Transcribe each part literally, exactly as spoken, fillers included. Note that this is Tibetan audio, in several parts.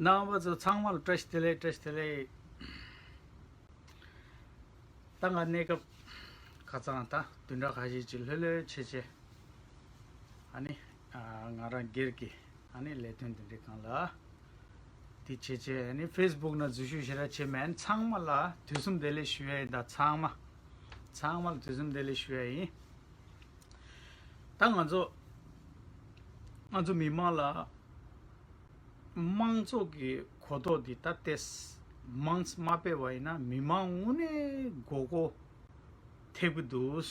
རྣམ་པ་ཚོ་ཚང་མ་ལ་བཀྲ་ཤིས་བདེ་ལེགས། བཀྲ་ཤིས་བདེ་ལེགས། ད་ང་གནས་སྐབས་ཁ་སང་ད་བདུན་ཕྲག་ཁ་ཤས་ཅིག་ལྷོད་ལྷོད་བྱས་བྱས། ཨ་ནི་ང་རང་སྒེར་གྱི་ཨ་ནི་ལས་དོན་འདི་འདྲའི་སྒང་ལ་དེ་བྱས་བྱས། ཨ་ནི་ཕེ་སི་བུག་ནང་འཛུལ་ཞུགས་ཞེ་དྲག་བྱས་མེད། ཚང་མ་ལ་དུས་གསུམ་བདེ་ལེགས་ཞུ་ཡ་ཡིན། ད་ཚང་མ་ཚང་མ་ལ་དུས་གསུམ་བདེ་ལེགས་ཞུ་ཡ་ཡིན། ད་ང་ཚོ་ང་ཚོ་མི་མང་ལ་དམངས་གཙོ་གི་གོ་རྟོགས་འདི་ད་ལྟས་མང་མ་སྤེལ་བ་ཡིན་ན་མི་མང་དངོས་གནས་མགོ་སྐོར་ཐེབས་ཀྱི་འདུག་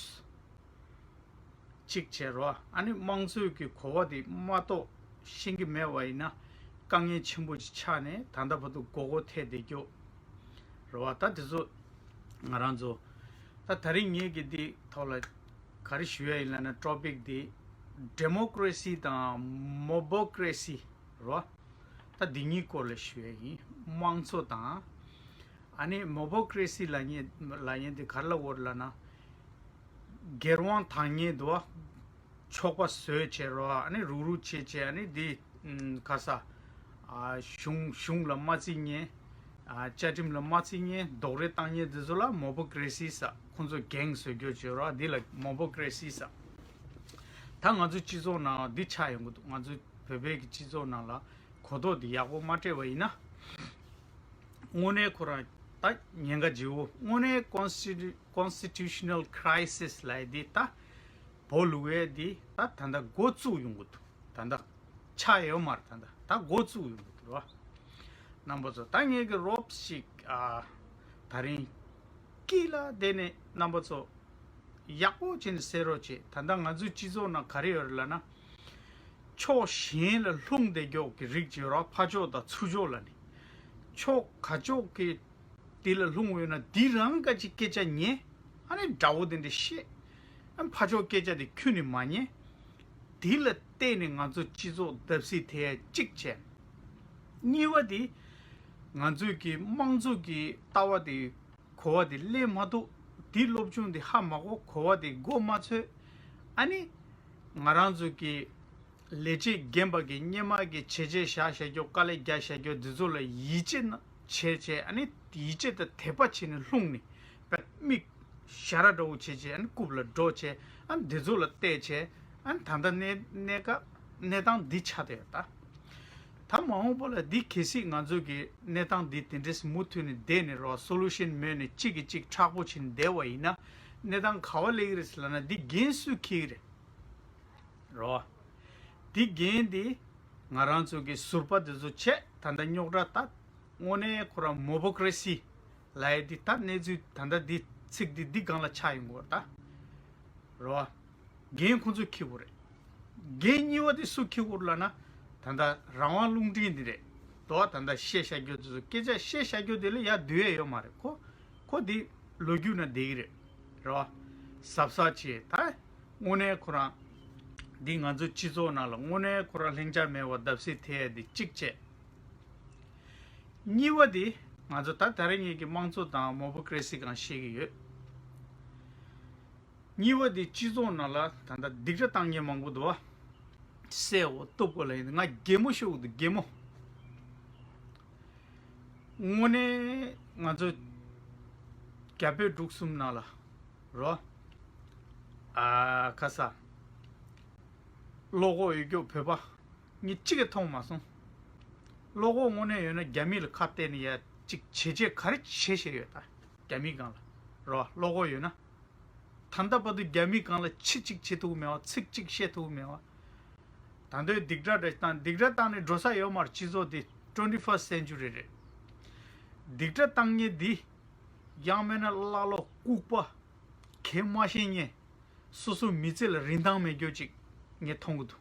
གཅིག་བྱས་རོགས། ཨ་ནི་དམངས་གཙོའི་གི་གོ་བ་འདི་མ་གཏོགས་ཤེས་ཀྱི་མེད་པ་ཡིན་ན་དཀའ་ངལ་ཆེན་པོ་ཅིག་ཆགས་ནས་ད་ལྟ་བར་དུ་མགོ་སྐོར་ཐེབས་བསྡད་རྒྱུ་རེད་བ། ད་དེ་ཚོ་ང་རང་ཚོ་ད་ད་རིང་ངེད་ཀྱི་འདི་ཐོག་ལ་ག་རེ་ཞུ་ཡ་ཡིན་ལབ་ན་ཊོ་པིག་འདི་ཌེ་མོ་ཀེ་རེ་སི་དང་མོ་བོ་ཀེ་རེ་སི་རེད་བ། ད་འདི་གཉིས་སྐོར་ལ་ཞུ་ཡ་ཡིན། དམངས་གཙོ་དང་། ཨ་ནི་མོ་བོ་ཀེ་རེ་སི་ལབ་མཁན་ལབ་མཁན་དེ་ག་རེ་ལབ་དགོས་རེད་ལབ་ན། སྒེར་དབང་དྲང་གནས་འདུག་བ། ཆོག་པ་བཟོས་བྱས་རོགས། ཨ་ནི་རུག་རུག་བྱས་བྱས། ཨ་ནི་འདི་ཨམ་ག་ས་ཨ་གཞུང་གཞུང་ལ་མ་བརྩི་མཁན། ཨ་བཅའ་ཁྲིམས་ལ་མ་བརྩི་མཁན། རྡོག་རོལ་བཏང་མཁན་འདི་ཚོ་ལ་མོ་བོ་ཀེ་རེ་སི་ཟེར། ཁོང་ཚོ་འགན་བཟོ་རྒྱུ་བྱས་རོགས། འདི་ལ་མོ་བོ་ཀེ་རེ་སི་ཟེར། ད་ང་ཚོ་སྤྱི་ཚོགས་ནང་འདི་ཆགས་ཡོང་གི་འདུག་ང་ཚོ་བོད་པའི་གི་སྤྱི་ཚོགས་ནང་ལ་གོ་རྟོགས་འདི་ཡག་པོ་མ་སྤྲད་པ་ཡིན་ན། དངོས་གནས་ཁོ་རང་ད་ཉེན་ཁ་ལྗིད་པོ། དངོས་གནས་ཀོན་སི་ཊི་ཀོན་སི་ཊི་ཤ་ནལ་ཁི་རའི་སིས་ལབ་ཡ་འདི་ད་བོད་ལུགས་པའི་འདི་ད་ད་ལྟ་འགོ་བཙུགས་ཡོང་གི་འདུག་ད་ལྟ་ཆགས་ཡོད་མ་རེད། ད་ལྟ་ད་འགོ་བཙུགས་ཡོང་གི་འདུག་རོ། རྣམ་པ་ཚོ། ད་ངེད་ཀྱི་རོབ་ཞིག་ཨ་ད་རིང་དཀྱིལ་ལ་བསྡད་ནས་རྣམ་པ་ཚོ་ཡག་པོ་བྱས་ནས་གསན་རོགས་བྱེད། ད་ལྟ་ང་ཚོའི་སྤྱི་ཚོགས་ནང་ག་རེ་ཡོད་རེད་ལབ་ན། ཕྱོགས་གཞན་ལ་ལྷུང་བསྡད་རྒྱུ་གི་རིགས་ཅིག་ཡོད་རེད་བ། ཕར་ཕྱོགས་དང་ཚུར་ཕྱོགས་ལ་ནི། ཕྱོགས་ག་ཕྱོགས་ཀྱི་དེ་ལ་ལྷུང་ཡོད་ན་འདི་རང་ག་ཅིག་སྐད་ཆ་ཉན། ཨ་ནི་དགྲ་བོ་དེ་འདྲ་བཤད། ཨ་ཕར་ཕྱོགས་སྐད་ཆ་དེ་ཁྱོན་ནས་མ་ཉན། དེ་ལ་བརྟེན་ནས་ང་ཚོ་སྤྱི་ཚོགས་བརྡབ་གསིག་ཐེབས་ཡ་གཅིག་བྱས། གཉིས་པ་དེ་ང་ཚོའི་གི་དམངས་གཙོ་གི་ལྟ་བ་དེ་གོ་བ་དེ་སླེབས་མ་ཐུབ། དེ་སློབ་སྦྱོང་དེ་ཧ་མ་གོ། གོ་བ་དེ་མགོ་མ་ཚོས། ཨ་ནི་ང་རང་ཚོ་གི་ལས་བྱེད་རྒན་པ་གི་སྔོན་མ་གི་བྱས་རྗེས་བཞག་བཞག་རྒྱུ། དཀའ་ལས་རྒྱག་བཞག་རྒྱུ་འདི་ཚོ་ལ་ཡིད་ཆེས་ན་བྱས་བྱས། ཨ་ནི་ཡིད་ཆེས་དང་དད་པ་བྱས་ནས་ལྷུང་ནས་པད་མིག་ཞར་འདྲ་བོ་བྱས་བྱས། ཨ་ནི་རྐུབ་ལ་འགྲོ་བྱས། ཨ་ནི་འདི་ཚོ་ལ་བལྟས་བྱས། ཨ་ནི་ད་ལྟ་གནས་གནས་སྐབས་གནས་སྟངས་འདི་ཆགས་བསྡད་ཡོད་ད། ད་མ་འོངས་པ་ལ་འདི་གལ་སྲིད་ང་ཚོ་གི་གནས་སྟངས་འདི་དེ་འདྲས་མུ་མཐུད་ནས་བསྡད་ནས་རོགས། སོ་ལུ་ཤན་མེད་ནས་གཅིག་གིས་གཅིག་མཁྲེགས་པོ་བྱས་ནས་བསྡད་པ་ཡིན་ན། གནས་སྟངས་ག་པར་སླེབས་ཀྱི་རེད་ཟེར་ལབ་ན། འདི་འགན་སུས་འཁྱེར་གྱི་རེད། རོ། འདི་འགན་འདི་ང་རང་ཚོ་གི་ཟུར་པ་འདི་ཚོ་བྱས། ད་ལྟ་རྙོག་དྲ་ད་དངོས་གནས་ཁོ་རང་མོ་བོ་ཀེ་རེ་སི་ལབ་ཡ་འདི་ད་གནས་ཚུལ་ད་ལྟ་འདི་ཚིག་འདི་འདི་སྒང་ལ་ཆགས་ཡོང་གི་ཡོད་རེད་ད། རོ། འགན་ཁོ་ཚོས་འཁྱེར་དགོས་རེད། འགན་གཉིས་པ་དེ་སུ་འཁྱེར་དགོས་རེད་ལབ་ན། ད་ལྟ་རང་དབང་རླུང་འཕྲིན་འདི་རེད་དོ། ད་ལྟ་བཤད་བཤད་རྒྱུ་དེ་ཚོ། སྐད་ཆ་བཤད་བཤད་རྒྱུ་དེ་ལ་ཡར་སྡོད་ཡས་ཡོད་མ་རེད། ཁོ་ཁོ་འདི་ལོ་རྒྱུས་ནང་བསྡད་ཀྱི་རེད། རེད་བ། གཟབ་གཟབ་བྱས། ད་དངོས་གནས་ཁོ་རང་འདི་ང་ཚོའི་སྤྱི་ཚོགས་ནང་ལ་དངོས་གནས་ཁོ་རང་ལྷིང་འཇགས་མེད་པ་བརྡབ་གསིག་ཐེབས་ཡས་འདི་གཅིག་བྱས། གཉིས་པ་དེ་ང་ཚོ་ད་ད་རེས་ངེད་ཀྱི་དམངས་གཙོ་དང་མོ་བོ་ཀེ་རེ་སི་སྒང་བཤད་ཀྱི་ཡོད། གཉིས་པ་དེ་སྤྱི་ཚོགས་ནང་ལ་ད་ལྟ་སྡིགས་ར་བཏང་མཁན་མང་པོ་འདུག་བ། བསད་དགོས་གཏུབ་དགོས་ལབ་ཡིན། ང་གད་མོ་ཤོར་གི་འདུག་གད་མོ། དངོས་གནས་ང་ཚོ་རྒྱ་བོད་འབྲུག་གསུམ་ནང་ལ་རོ། ཨ་ཁ་ས་བློ་ཁོག་ཡོད་རྒྱུ་བོད་པ་ངས་གཅིག་ཀྱང་མཐོང་མ་སོང་། བློ་ཁོག་དངོས་གནས་ཡོད་ན་རྒྱ་མི་ལ་ཁ་གཏད་ནས་ཡ་གཅིག་བྱས་རྗེས་ག་རེ་བྱས་བཞག་ཡོད་ད། རྒྱ་མི་སྒང་ལ་རོ། བློ་ཁོག་ཡོད་ན། ད་ལྟ་བར་དུ་རྒྱ་མི་སྒང་ལ་ཕྱི་གཅིག་བྱེད་ཐུབ་མེད་པ། ཚིག་གཅིག་བཤད་ཐུབ་མེད་པ། ད་དུང་སྡིགས་ར་འདྲ་བཏང་། སྡིགས་ར་བཏང་ནས་འགྲོ་ས་ཡོད་མ་རེད། སྤྱི་ཚོགས་འདི་ཊུ་ཝེན་ཊི་ཕར་སི་ཊི་སེན་ཅུ་རི་རེད། སྡིགས་ར་བཏང་མཁན་འདི་ཡང་མིན་ན་ཀླ་ཀློ་ལྐུགས་པ། གན་མ་ཤེས་མཁན། སོ་སོའི་མི་ཚེ་ལ་རིན་ཐང་མེད་རྒྱུ་ཅིག་ངས་མཐོང་གི་འདུག་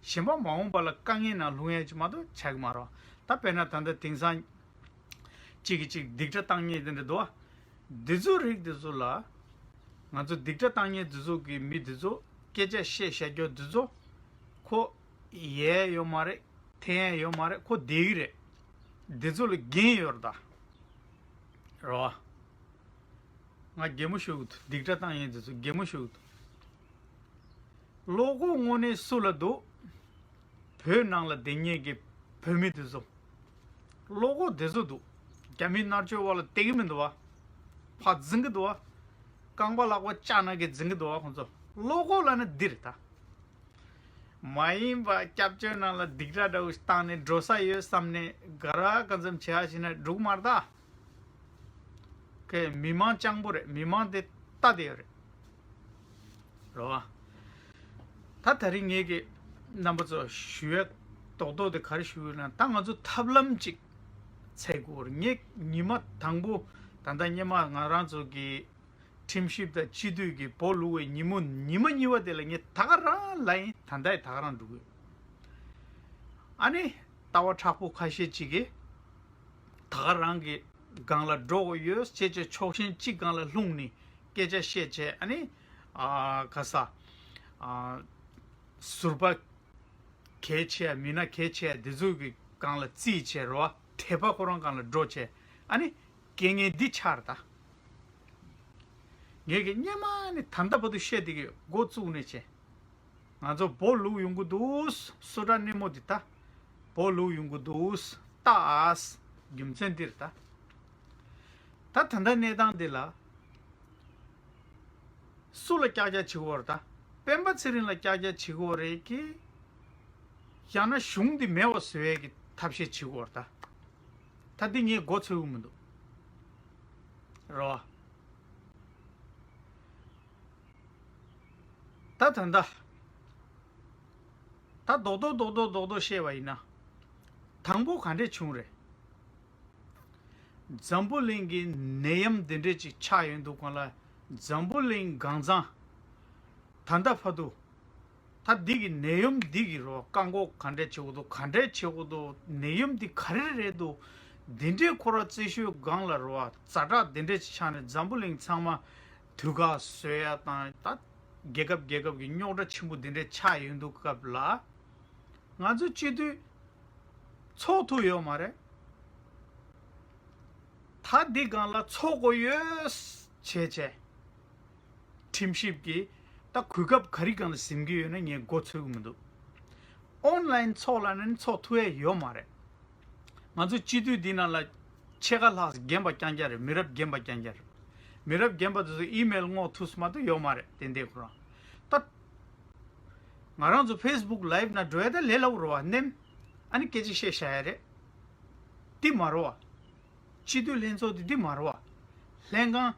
གཞན་པ་མ་འོངས་པ་ལ་དཀའ་ངལ་ནང་ལྷུང་ཡ་ཅིག་མ་གཏོགས་ཆགས་ཀྱི་མ་རེད། ད་དཔེར་ན་ད་ལྟ་དེང་སང་གཅིག་གིས་གཅིག་སྡིགས་ར་བཏང་མཁན་དེ་འདྲ་འདུག་བ། འདི་ཚོ་རིགས་འདི་ཚོ་ལ། ང་ཚོ་སྡིགས་ར་བཏང་མཁན་འདི་ཚོ་གི་མི་འདི་ཚོ། སྐད་ཆ་བཤད་བཤད་རྒྱུ་འདི་ཚོ། ཁོ་ཡལ་ཡོད་མ་རེད། འཐེན་ཡ་ཡོད་མ་རེད། ཁོ་བསྡད་ཀྱི་རེད། འདི་ཚོ་ལ་འགན་ཡོད་རེད་ད། རེད་བ། ང་གད་མོ་ཤོར་གི་འདུག་སྡིགས་ར་བཏང་མཁན་འདི་ཚོ་གད་མོ་ཤོར་གི་འདུག་བློ་ཁོག་དངོས་གནས་སུ་ལ་འདུག་བོད་ནང་ལ་བསྡད་མཁན་གྱི་བོད་མི་དེ་ཚོ། བློ་ཁོག་དེ་ཚོ་འདུག་རྒྱ་མིའི་མནར་གཅོད་འོག་ལ་བསྡད་ཀྱི་མི་འདུག་བ། ཕར་འཛིང་གི་འདུག་བ། རྐང་པ་ལག་པ་བཅག་ན་གི་འཛིང་གི་འདུག་བ་ཁོང་ཚོ། བློ་ཁོག་ལབ་ན་འདི་རེད་ད། མ་ཡིན་པ་སྐྱབས་བཅོལ་ནང་ལ་སྡིགས་ར་འདྲ་བོ་ཞིག་བཏང་ནས་འགྲོ་ས་ཡོད་བསམ་ནས་ག་ར་ག་ཙམ་བྱེད་ཡ་བྱས་ན་འགྲིག་མ་རེད་ད། ཁོས་མི་མང་སྤྱང་པོ་རེད། མི་མང་དེ་ལྟ་བསྡད་ཡོད་རེད། རེད་བ། ད་ད་རིང་ངེད་ཀྱི་རྣམ་པ་ཚོ་ཞུ་ཡ་རྡོག་རྡོག་དེ་ག་རེ་ཞུ་ཡོད་ན། ད་ང་ཚོ་ཐབས་ལམ་ཅིག་འཚོལ་དགོས་རེད། ངས་ཉི་མ་དང་པོ་ད་ལྟ་སྔོན་མ་ང་རང་ཚོ་གི་ཁྲིམས་ཞིབ་དང་སྤྱི་འཐུས་ཀྱི་བོ་བླུག་པའི་ཉིན་མོ་ཉི་མ་གཉིས་པ་དེ་ལ་ངས་ད་ག་རང་ལབ་ཡིན། ད་ལྟ་ཡི་ད་ག་རང་འགྲོ་གི་ཡོད། ཨ་ནི་ལྟ་བ་མཁྲེགས་པོ་ཁ་ཤས་ཅིག་གིས་ད་ག་རང་གི་སྒང་ལ་འགྲོ་དགོས་ཡོད་ཅེས་བྱས་ཕྱོགས་ཞེན་གཅིག་སྒང་ལ་ལྷུང་ནས་སྐད་ཆ་བཤད་བྱས། ཨ་ནི་ཨ་ག་ས་ཨ་ཟུར་པ་གལ་ཆེ་ཡ་མི་སྣ་གལ་ཆེ་ཡ་འདི་ཚོ་གི་སྒང་ལ་རྩིས་བྱས་རོ། དད་པ་ཁོ་རང་སྒང་ལ་འགྲོ་བྱས། ཨ་ནི་རྐྱེན་ངན་འདི་ཆགས་རེད་ད། ངས་ཀྱི་སྔོན་མ་ནས་ད་ལྟ་བར་དུ་བཤད་བསྡད་ཀྱི་ཡོད། འགོ་བཙུགས་ནས་བྱས། ང་ཚོ་བོ་བླུག་ཡོང་གི་འདུག་སུ་འདྲ་སྣེ་མོ་འདི་ད། བོ་བླུག་ཡོང་གི་འདུག་ལྟ་ཨ། རྒྱུ་མཚན་འདིར་ད། ད་ད་ལྟ་གནས་སྟངས་འདི་ལ། སུ་ལ་ཀྱག་ཀྱག་བྱེད་དགོས་རེད་ད། སྤེན་པ་ཚེ་རིང་ལ་ཀྱག་ཀྱག་བྱེད་དགོས་རེད་ཀི། ཡང་ན་གཞུང་འདི་མེད་པ་བཟོ་ཡས་ཀྱི་ཐབས་ཤེས་བྱེད་དགོས་རེད་ད། ད་འདི་ངས་མགོ་ཚོས་གི་མི་འདུག་རེད་བ། ད་ད་ད། ད་རྡོག་རྡོག་རྡོག་རྡོག་རྡོག་རྡོག་བཤད་པ་ཡིན་ན། དང་པོ་ག་འདྲས་བྱུང་རེད། འཛམ་བུ་གླིང་གི་ནད་ཡམས་འདི་འདྲས་ཅིག་ཆགས་ཡོང་དུས་སྒང་ལ། འཛམ་བུ་གླིང་གང་ཚང་། ད་ལྟ་བར་དུ། ད་འདི་གི་ནད་ཡམས་འདི་གི་རོ་བཀག་འགོག་ག་འདྲས་བྱེད་དགོས་འདུག་ག་འདྲས་བྱེད་དགོས་འདུག་ནད་ཡམས་འདི་ག་རེ་རེད་འདུག་འདི་འདྲས་ཁོ་ར་རྩེ་ཤོད་སྒང་ལ་རོ་བ་ཛ་དྲག་འདི་འདྲས་ཅིག་ཆགས་ནས་འཛམ་བུ་གླིང་ཚང་མ་དུས་བཀག་བཟོ་ཡ་དང་། ད་རྒྱལ་ཁབ་རྒྱལ་ཁབ་ཀྱི་རྙོག་དྲ་ཆེན་པོ་འདི་འདྲས་ཆགས་ཡོང་དུས་སྐབས་ལ། ང་ཚོ་སྤྱི་འཐུས་ཚོགས་ཐུབ་ཡོད་མ་རེད། ད་འདི་སྒང་ལ་ཚོགས་དགོས་ཡོད་བྱས་བྱས། ཁྲིམས་ཞིབ་ཀྱིས་ད་གོ་སྐབས་ག་རེ་སྒང་ལ་ཟིན་གྱི་ཡོད་ན་ངས་མགོ་ཚོས་ཀྱི་མི་འདུག་ཨོན་ལན་ཚོགས་ལབ་ན་ནི་ཚོགས་ཐུབ་ཡས་ཡོད་མ་རེད། ང་ཚོ་སྤྱི་འཐུས་འདི་ནང་ལ་ཕྱེད་ཀ་ལྷག་རྒན་པ་རྐྱང་རྐྱང་རེད། མི་རབས་རྒན་པ་རྐྱང་རྐྱང་རེད། མི་རབས་རྒན་པ་དེ་ཚོ་ཨི་མེལ་སྔོག་ཐུབ་ས་མ་གཏོགས་ཡོད་མ་རེད། ཏན་ཏན་ཁོ་རང་ད། ང་རང་ཚོ་ཕེ་སི་བུག་ལའིབ་ནང་འགྲོ་ཡ་ད་ལས་སླ་པོ་རེད་བ། མནན། ཨ་ནི་སྐད་ཆ་བཤད་བཞག་ཡ་རེད། འདི་མ་རེད་བ། སྤྱི་འཐུས་ལྷན་ཚོགས་འདི་འདི་མ་རེད་བ། ལྷན་ཁང་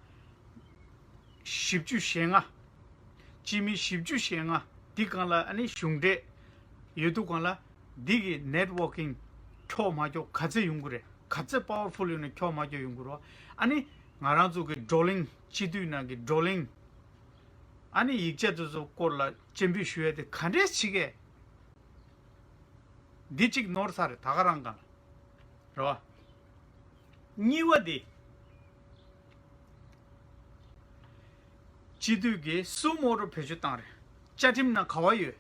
བཞི་བཅུ་ཞེ་ལྔ། སྤྱི་མི་བཞི་བཅུ་ཞེ་ལྔ་འདི་སྒང་ལ་ཨ་ནི་གཞུང་འབྲེལ་ཡོད་དུས་སྒང་ལ། འདི་གི་ནེཊ་ཝོག་ཀིང་ཁྱོག་མ་ཁྱོག་ག་ཚོད་ཡོང་གི་རེད། ག་ཚོད་པ་ཝར་ཕུལ་ཡོད་ན་ཁྱོག་མ་ཁྱོག་ཡོང་གི་རེད་བ། ཨ་ནི་ང་རང་ཚོ་གི་བགྲོ་གླེང་། སྤྱི་འཐུས་ནང་གི་བགྲོ་གླེང་། ཨ་ནི་ཡིག་ཆ་དེ་ཚོ་སྐོར་ལ་སྤྱན་འབུལ་ཞུ་ཡ་དེ་ག་འདྲས་བྱེད་ཀྱི། འདི་གཅིག་ནོར་ཚར་རེད་ད་ག་རང་སྒང་ལ། རེད་བ། གཉིས་པ་དེ། སྤྱི་འཐུས་ཀྱིས་སུ་མོ་ཊ་བེད་སྤྱོད་བཏང་རེད། བཅའ་ཁྲིམས་ནང་ག་བ་ཡོད།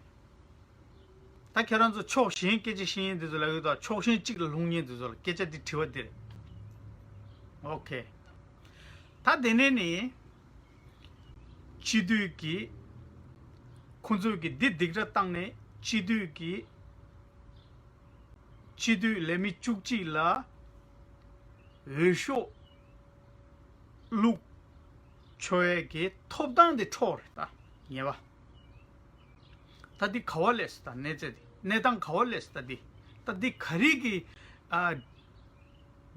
ད་ཁྱེད་རང་ཚོ་ཕྱོགས་ཞེན་སྐད་ཆ་བཤད་མཁན་དེ་ཚོ་ལ་ཡོད་དོ། ཕྱོགས་ཞེན་གཅིག་ལ་ལྷུང་མཁན་དེ་ཚོ་ལ་སྐད་ཆ་འདི་དྲི་བ་འདི་རེད། ཨོ་ཁེ། ད་དེ་ནས་ནི། སྤྱི་འཐུས་ཀྱིས། ཁོང་ཚོས་ཀྱིས་འདི་སྡིགས་ར་བཏང་ནས་སྤྱི་འཐུས་ཀྱིས། སྤྱི་འཐུས་ལས་མི་བཅུ་གཅིག་ལ་འོས་ཤོག་བླུག་ཆོག་ཡས་ཀྱི་ཐོབ་ཐང་དེ་འཕྲོག་རེད་ད། ངེས་པ། ད་འདི་ག་བ་སླེབས་སོང་ད། གནས་ཚད་འདི། གནས་སྟངས་ག་བ་སླེབས་སོང་ད་འདི། ད་འདི་ག་རེ་གི་ཨ།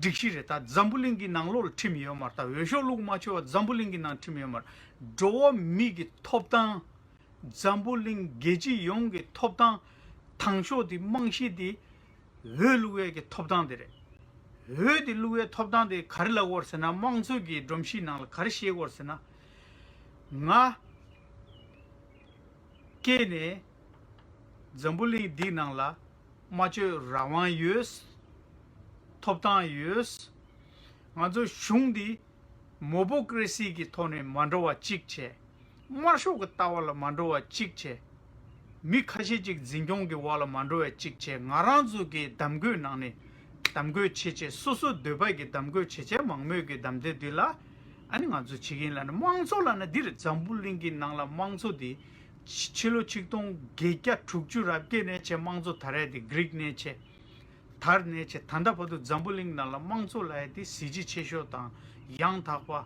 སྒྲིག་གཞི་རེད་ད། འཛམ་བུ་གླིང་གི་ནང་ལོགས་ལ་ཁྲིམས་ཡོད་མ་རེད་ད། འོས་ཤོག་བླུག་མ་ཆོག་པ་འཛམ་བུ་གླིང་གི་ནང་ཁྲིམས་ཡོད་མ་རེད། འགྲོ་བ་མི་གི་ཐོབ་ཐང་། འཛམ་བུ་གླིང་རྒྱལ་སྤྱི་ཡོངས་ཀྱི་ཐོབ་ཐང་། དང་ཤོག་དེ་རྨང་གཞི་དེ་འོས་བླུག་ཡས་ཀྱི་ཐོབ་ཐང་དེ་རེད། འོས་དེ་བླུག་ཡས་ཐོབ་ཐང་དེ་ག་རེ་ལབ་དགོས་རེད་ཟེར་ན། དམངས་གཙོ་གི་སྒྲོམ་གཞིའི་ནང་ལ་ག་རེ་བཤད་དགོས་རེད་ཟེར་ན། ང་སྐྱེས་ནས་འཛམ་བུ་གླིང་འདིའི་ནང་ལ་སྨྲ་བརྗོད་རང་དབང་ཡོད། ཐོབ་ཐང་ཡོད། ང་ཚོ་གཞུང་འདི་མོ་པོ་ཀྲེ་སི་གི་ཐོག་ནས་མ་འགྲོ་བ་གཅིག་བྱས། དམར་ཤོག་གི་ལྟ་བ་ལ་མ་འགྲོ་བ་གཅིག་བྱས། མི་ཁ་ཤས་ཅིག་འཛིན་སྐྱོང་གི་འོག་ལ་མ་འགྲོ་བ་གཅིག་བྱས། ང་རང་ཚོ་གི་གདམ་བསྐོས་ནང་ནས་གདམ་བསྐོས་བྱས་བྱས། སོ་སོ་འདོད་པ་གི་གདམ་བསྐོས་བྱས་བྱས། མང་མོས་ཀྱི་གདམ་དེ་དུས་ལ་ཨ་ནི་ང་ཚོ་བྱེད་ཀྱིན་ལབ་ན། དམངས་གཙོ་ལབ་ན་འདིར་འཛམ་བུ་གླིང་གི་ནང་ལ་དམངས་གཙོ་འདི་ཕྱི་ཕྱི་ལོ་ཆིག་སྟོང་བརྒྱད་བརྒྱ་དྲུག་ཅུ་རེ་བརྒྱད་ནས་བྱས། དམངས་གཙོ་དར་ཡས་དེ་གྷི་རིག་ནས་བྱས། དར་ནས་བྱས་ད་ལྟ་བར་དུ་འཛམ་བུ་གླིང་ནང་ལ་དམངས་གཙོ་ལབ་ཡ་དེ་གཟི་བརྗིད་ཆེ་ཤོས་དང་ཡང་དག་པ།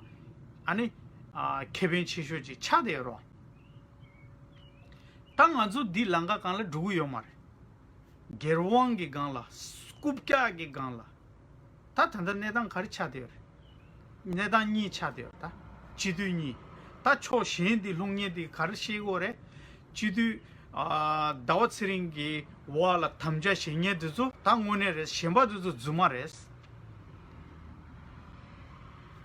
ཨ་ནི་ཨ་ཁེ་ཕན་ཆེ་ཤོས་ཅིག་ཆགས་བསྡད་ཡོད་རེད། ད་ང་ཚོ་འདི་ལམ་ཁ་སྒང་ལ་འགྲོ་གི་ཡོད་མ་རེད། སྒེར་དབང་གི་སྒང་ལ། རྐུབ་བཀྱག་གི་སྒང་ལ། ད་ད་ལྟ་གནས་སྟངས་ག་རེ་ཆགས་བསྡད་ཡོད་རེད། གནས་སྟངས་གཉིས་ཆགས་བསྡད་ཡོད་རེད་ད། སྤྱི་འཐུས་གཉིས། ད་ཕྱོགས་གཞན་དེ་ལྷུང་མཁན་དེ་ག་རེ་བཤད་ཀྱི་ཡོད་རེད། སྤྱི་འཐུས་ཨ་ཟླ་བ་ཚེ་རིང་གི་འོག་ལ་དམ་བཅའ་བཞེས་མཁན་དེ་ཚོ་ད་དངོས་གནས་རེད། གཞན་པ་དེ་ཚོ་རྫུན་མ་རེད།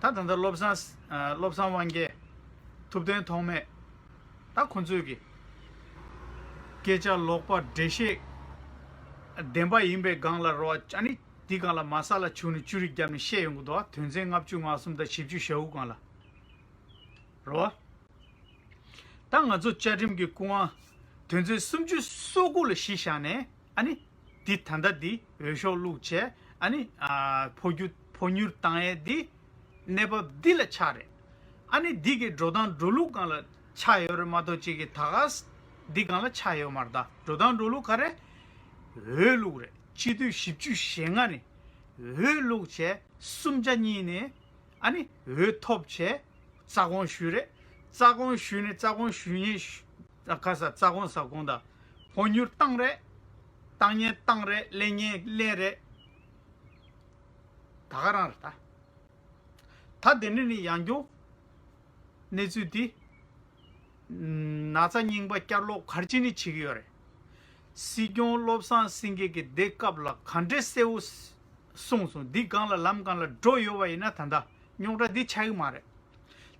ད་ད་ལྟ་བློ་བཟང་ཨ་བློ་བཟང་དབང་རྒྱལ། ཐུབ་བསྟན་ཐོགས་མེད། ད་ཁོ་ཚོས་ཀྱི་སྐད་ཆ་ལོག་པ་འགྲེལ་བཤད་བདེན་པ་ཡིན་པའི་སྒང་ལ་རོ། ཨ་ནི་འདི་སྒང་ལ་མ་ས་ལ་བྱུག་ནས་ཅུ་རིག་བརྒྱབ་ནས་བཤད་ཡོང་གི་འདུག་དོན་ཚན་ལྔ་བཅུ་ང་གསུམ་དང་བཞི་བཅུ་ཞེ་དགུ་སྒང་ལ་རོ། ད་ང་ཚོ་བཅའ་ཁྲིམས་ཀྱི་སྐུ་དབང་དོན་ཚན་སུམ་ཅུ་སོ་དགུ་ལ་གཞི་བཞག་ནས། ཨ་ནི་འདི་ད་ལྟ་འདི་འོས་ཤོག་བླུགས་བྱས། ཨ་ནི་ཨ་འཕོ་འགྱུར་འཕོ་འགྱུར་བཏང་ཡས་འདི་གནས་བབ་འདི་ལ་ཆགས་རེད། ཨ་ནི་འདི་གི་འགྲོ་སྟངས་འགྲོ་ལུགས་སྒང་ལ་ཆགས་ཡོད་རེད་མ་གཏོགས། གཅིག་གི་ད་ག་འདི་སྒང་ལ་ཆགས་ཡོད་མ་རེད། ད་འགྲོ་སྟངས་འགྲོ་ལུགས་ག་རེ། འོས་བླུགས་རེད། སྤྱི་འཐུས་བཞི་བཅུ་ཞེ་ལྔ་ནས་འོས་བླུགས་བྱས་གསུམ་ཆ་གཉིས་ནས། ཨ་ནི་འོས་ཐོབ་བྱས་རྩ་དགོངས་ཞུས་རེད། རྩ་དགོངས་ཞུས་ནས་རྩ་དགོངས་ཞུ་མཁན་ཞུ་ཨ་ཁ་ས་རྩ་དགོངས་ཟ་དགོངས་དང་། འཕོ་འགྱུར་བཏང་རེད། བཏང་མཁན་བཏང་རེད། ལེན་མཁན་ལེན་རེད། ད་ག་རང་རེད་ད། ད་དེ་ནས་ནི་ཡང་བསྐྱར་གནས་ཚུལ་འདི་ན་ཚ་རྙིང་པ་བསྐྱར་ལོག་ག་རེ་བྱས་ནས་བྱེད་ཀྱི་ཡོད་རེད། སྲིད་སྐྱོང་བློ་བཟང་སེང་གེ་གིས་དེ་སྐབས་ལ་ག་འདྲས་གསལ་བོ་གསུངས་སོང་། འདི་སྒང་ལ་ལམ་སྒང་ལ་འགྲོ་ཡོད་པ་ཡིན་ན་ད་ལྟ་རྙོག་དྲ་འདི་ཆགས་ཀྱི་མ་རེད།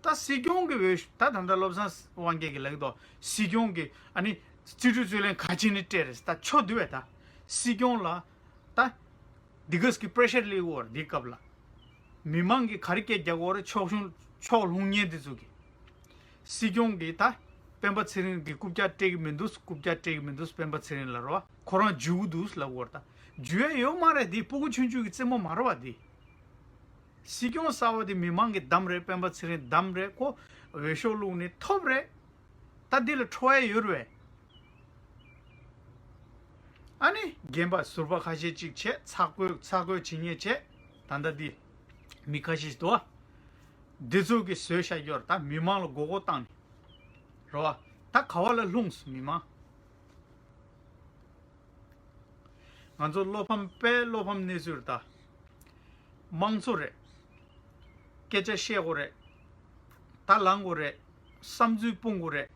ད་སྲིད་སྐྱོང་གི་འོས་ཤོག་ད་ད་ལྟ་བློ་བཟང་དབང་རྒྱལ་གྱིས་ལབ་ཀྱི་འདུག་སྲིད་སྐྱོང་གི་ཨ་ནི་སྤྱི་འཐུས་རྩོད་ལེན་ག་བྱས་ནས་སྤྲད་རེད། ད་ཆོག་འདུག་བས། ད་སྲིད་སྐྱོང་ལ་ད་འདི་གས་ཀྱི་པྲེ་ཤར་སླེབས་ཡོད་རེད། འདི་སྐབས་ལ་མི་མང་གིས་ག་རེ་སྐད་རྒྱག་གི་ཡོད་རེད། ཕྱོགས་ལྷུང་ཕྱོགས་ལྷུང་མཁན་འདི་ཚོ་གིས། སྲིད་སྐྱོང་གིས་ད་སྤེན་པ་ཚེ་རིང་གི་རྐུབ་བཀྱག་སྤྲད་ཀྱི་མི་འདུག་རྐུབ་བཀྱག་སྤྲད་ཀྱི་མི་འདུག་སྤེན་པ་ཚེ་རིང་ལ་རོ། ཁོ་རང་འཇུ་གི་འདུག་ལབ་ཀྱི་ཡོད་རེད། ད་འཇུ་ཡ་ཡོད་མ་རེད། འདི་སྤུ་གུ་ཆུང་ཆུང་གི་རྩེད་མོ་མ་རེད་བ། འདི་སྲིད་སྐྱོང་གསར་པ་འདི་མི་མང་གིས་བདམས་རེད། སྤེན་པ་ཚེ་རིང་བདམས་རེད། ཁོ་འོས་ཤོག་བླུགས་ནས་ཐོབ་རེད། ད་འདི་ལ་ཁྲོ་ཡ་ཡོད་རེད་བས། ཨ་ནི་རྒན་པ་ཟུར་པ་ཁ་ཤས་ཅིག་བྱས། ཚ་གོས་ཚ་གོས་བྱེད་མཁན་བྱས། ད་ལྟ་འདི་མི་ཁ་ཤས་ཤིག་འདུག་བ། འདི་ཚོ་གིས་བཟོས་བཞག་ཡོད་རེད། ད་མི་མང་ལ་མགོ་སྐོར་བཏང་ནས་རེད་བ། ད་ག་བ་ལ་ལྷུང་སོང་མི་མང་། ང་ཚོ་བློ་ཕམ་དཔེ་བློ་ཕམ་གནས་ཚུལ་རེད་ད། དམངས་གཙོ་རེད། སྐད་ཆ་བཤད་དགོས་རེད། ད་ལངས་དགོས་རེད། བསམ་ཚུལ་སྤུངས་དགོས་རེད།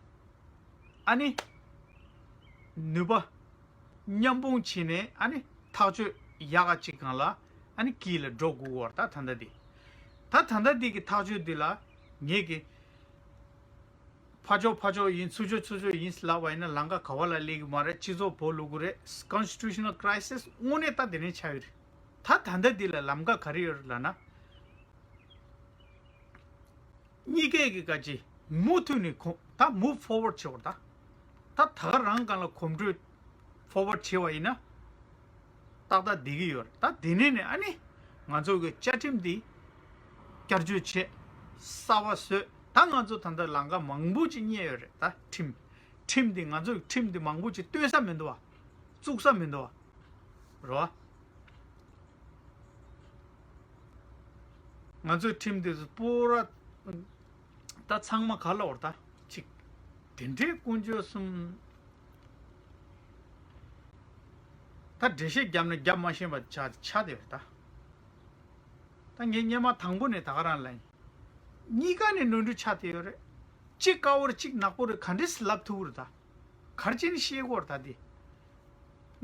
ཨ་ནི་ནུས་པ་མཉམ་སྤུངས་བྱས་ནས་ཨ་ནི་ཐག་གཅོད་ཡག་ག་ཅིག་སྒང་ལ་ཨ་ནི་དཀྱིལ་ལ་འགྲོ་དགོས་ཀྱི་ཡོད་རེད། ད་ད་ལྟ་འདི་ད་ད་ལྟ་འདི་གི་ཐག་གཅོད་འདི་ལ་ངེད་ཀྱི་ཕར་ཕྱོགས་ཕར་ཕྱོགས་ཡིན། ཚུར་ཕྱོགས་ཚུར་ཕྱོགས་ཡིན་ལབ་པ་ཡིན་ན་ལམ་ཁ་ག་བ་ལ་སླེབས་ཀྱི་མ་རེད། སྤྱི་ཚོགས་བོར་ལུག་གི་རེད། Constitutional crisis དངོས་གནས་ད་དེ་ནས་ཆགས་ཀྱི་རེད། ད་ད་ལྟ་འདི་ལ་ལམ་ཁ་ག་རེ་ཡོད་རེད་ལབ་ན། གཉིས་ཀས་ཀྱི་ག་ཅི་མུ་མཐུད་ནས་གོམ་ད་move forward བྱེད་དགོས་རེད་ད། ད་ད་ག་རང་སྒང་ལ་གོམ་བགྲོད་forward བྱེད་པ་ཡིན་ན་ཏག་ཏག་བསྡད་ཀྱི་ཡོད་རེད། ད་དེ་ནས་ནས་ཨ་ནི་ང་ཚོ་གི་བཅའ་ཁྲིམས་འདི་བསྐྱར་བཅོས་བྱས། གསར་པ་བཟོས། ད་ང་ཚོ་ད་ལྟ་ལམ་ཁ་མང་པོ་ཅིག་རྙེད་ཡོད་རེད། ད་ཁྲིམས་ཁྲིམས་འདི་ང་ཚོ་གི་ཁྲིམས་འདི་མང་པོ་ཅིག་བཏོན་ས་མི་འདུག་བ། བཙུགས་ས་མི་འདུག་བ། རེད་བ། ང་ཚོའི་ཁྲིམས་དེ་ཚོ་པུ་ར། ད་ཚང་མ་ག་ལ་བར་ད་ཅིག་དེ་འདྲའི་དཀོན་མཆོག་གསུམ། ད་འགྲེལ་བཤད་བརྒྱབ་ན་བརྒྱབ་མ་ཤེས་པ་ཆགས་ཆགས་བསྡད་པ་རེད་ད། ད་ངས་སྔོན་མ་དང་པོ་ནས་ད་ག་རང་ལ་ཡིན། གཉིས་ཀ་ནས་ནོར་འཁྲུལ་ཆགས་བསྡད་ཡོད་རེད། གཅིག་དཀའ་བོ་རེད། གཅིག་ནག་པོ་རེད། ག་འདྲས་སེ་ལབ་ཐུབ་ཀྱི་རེད་ད། ག་རེ་བྱས་ནས་ཤེས་དགོས་རེད་ད་དེ།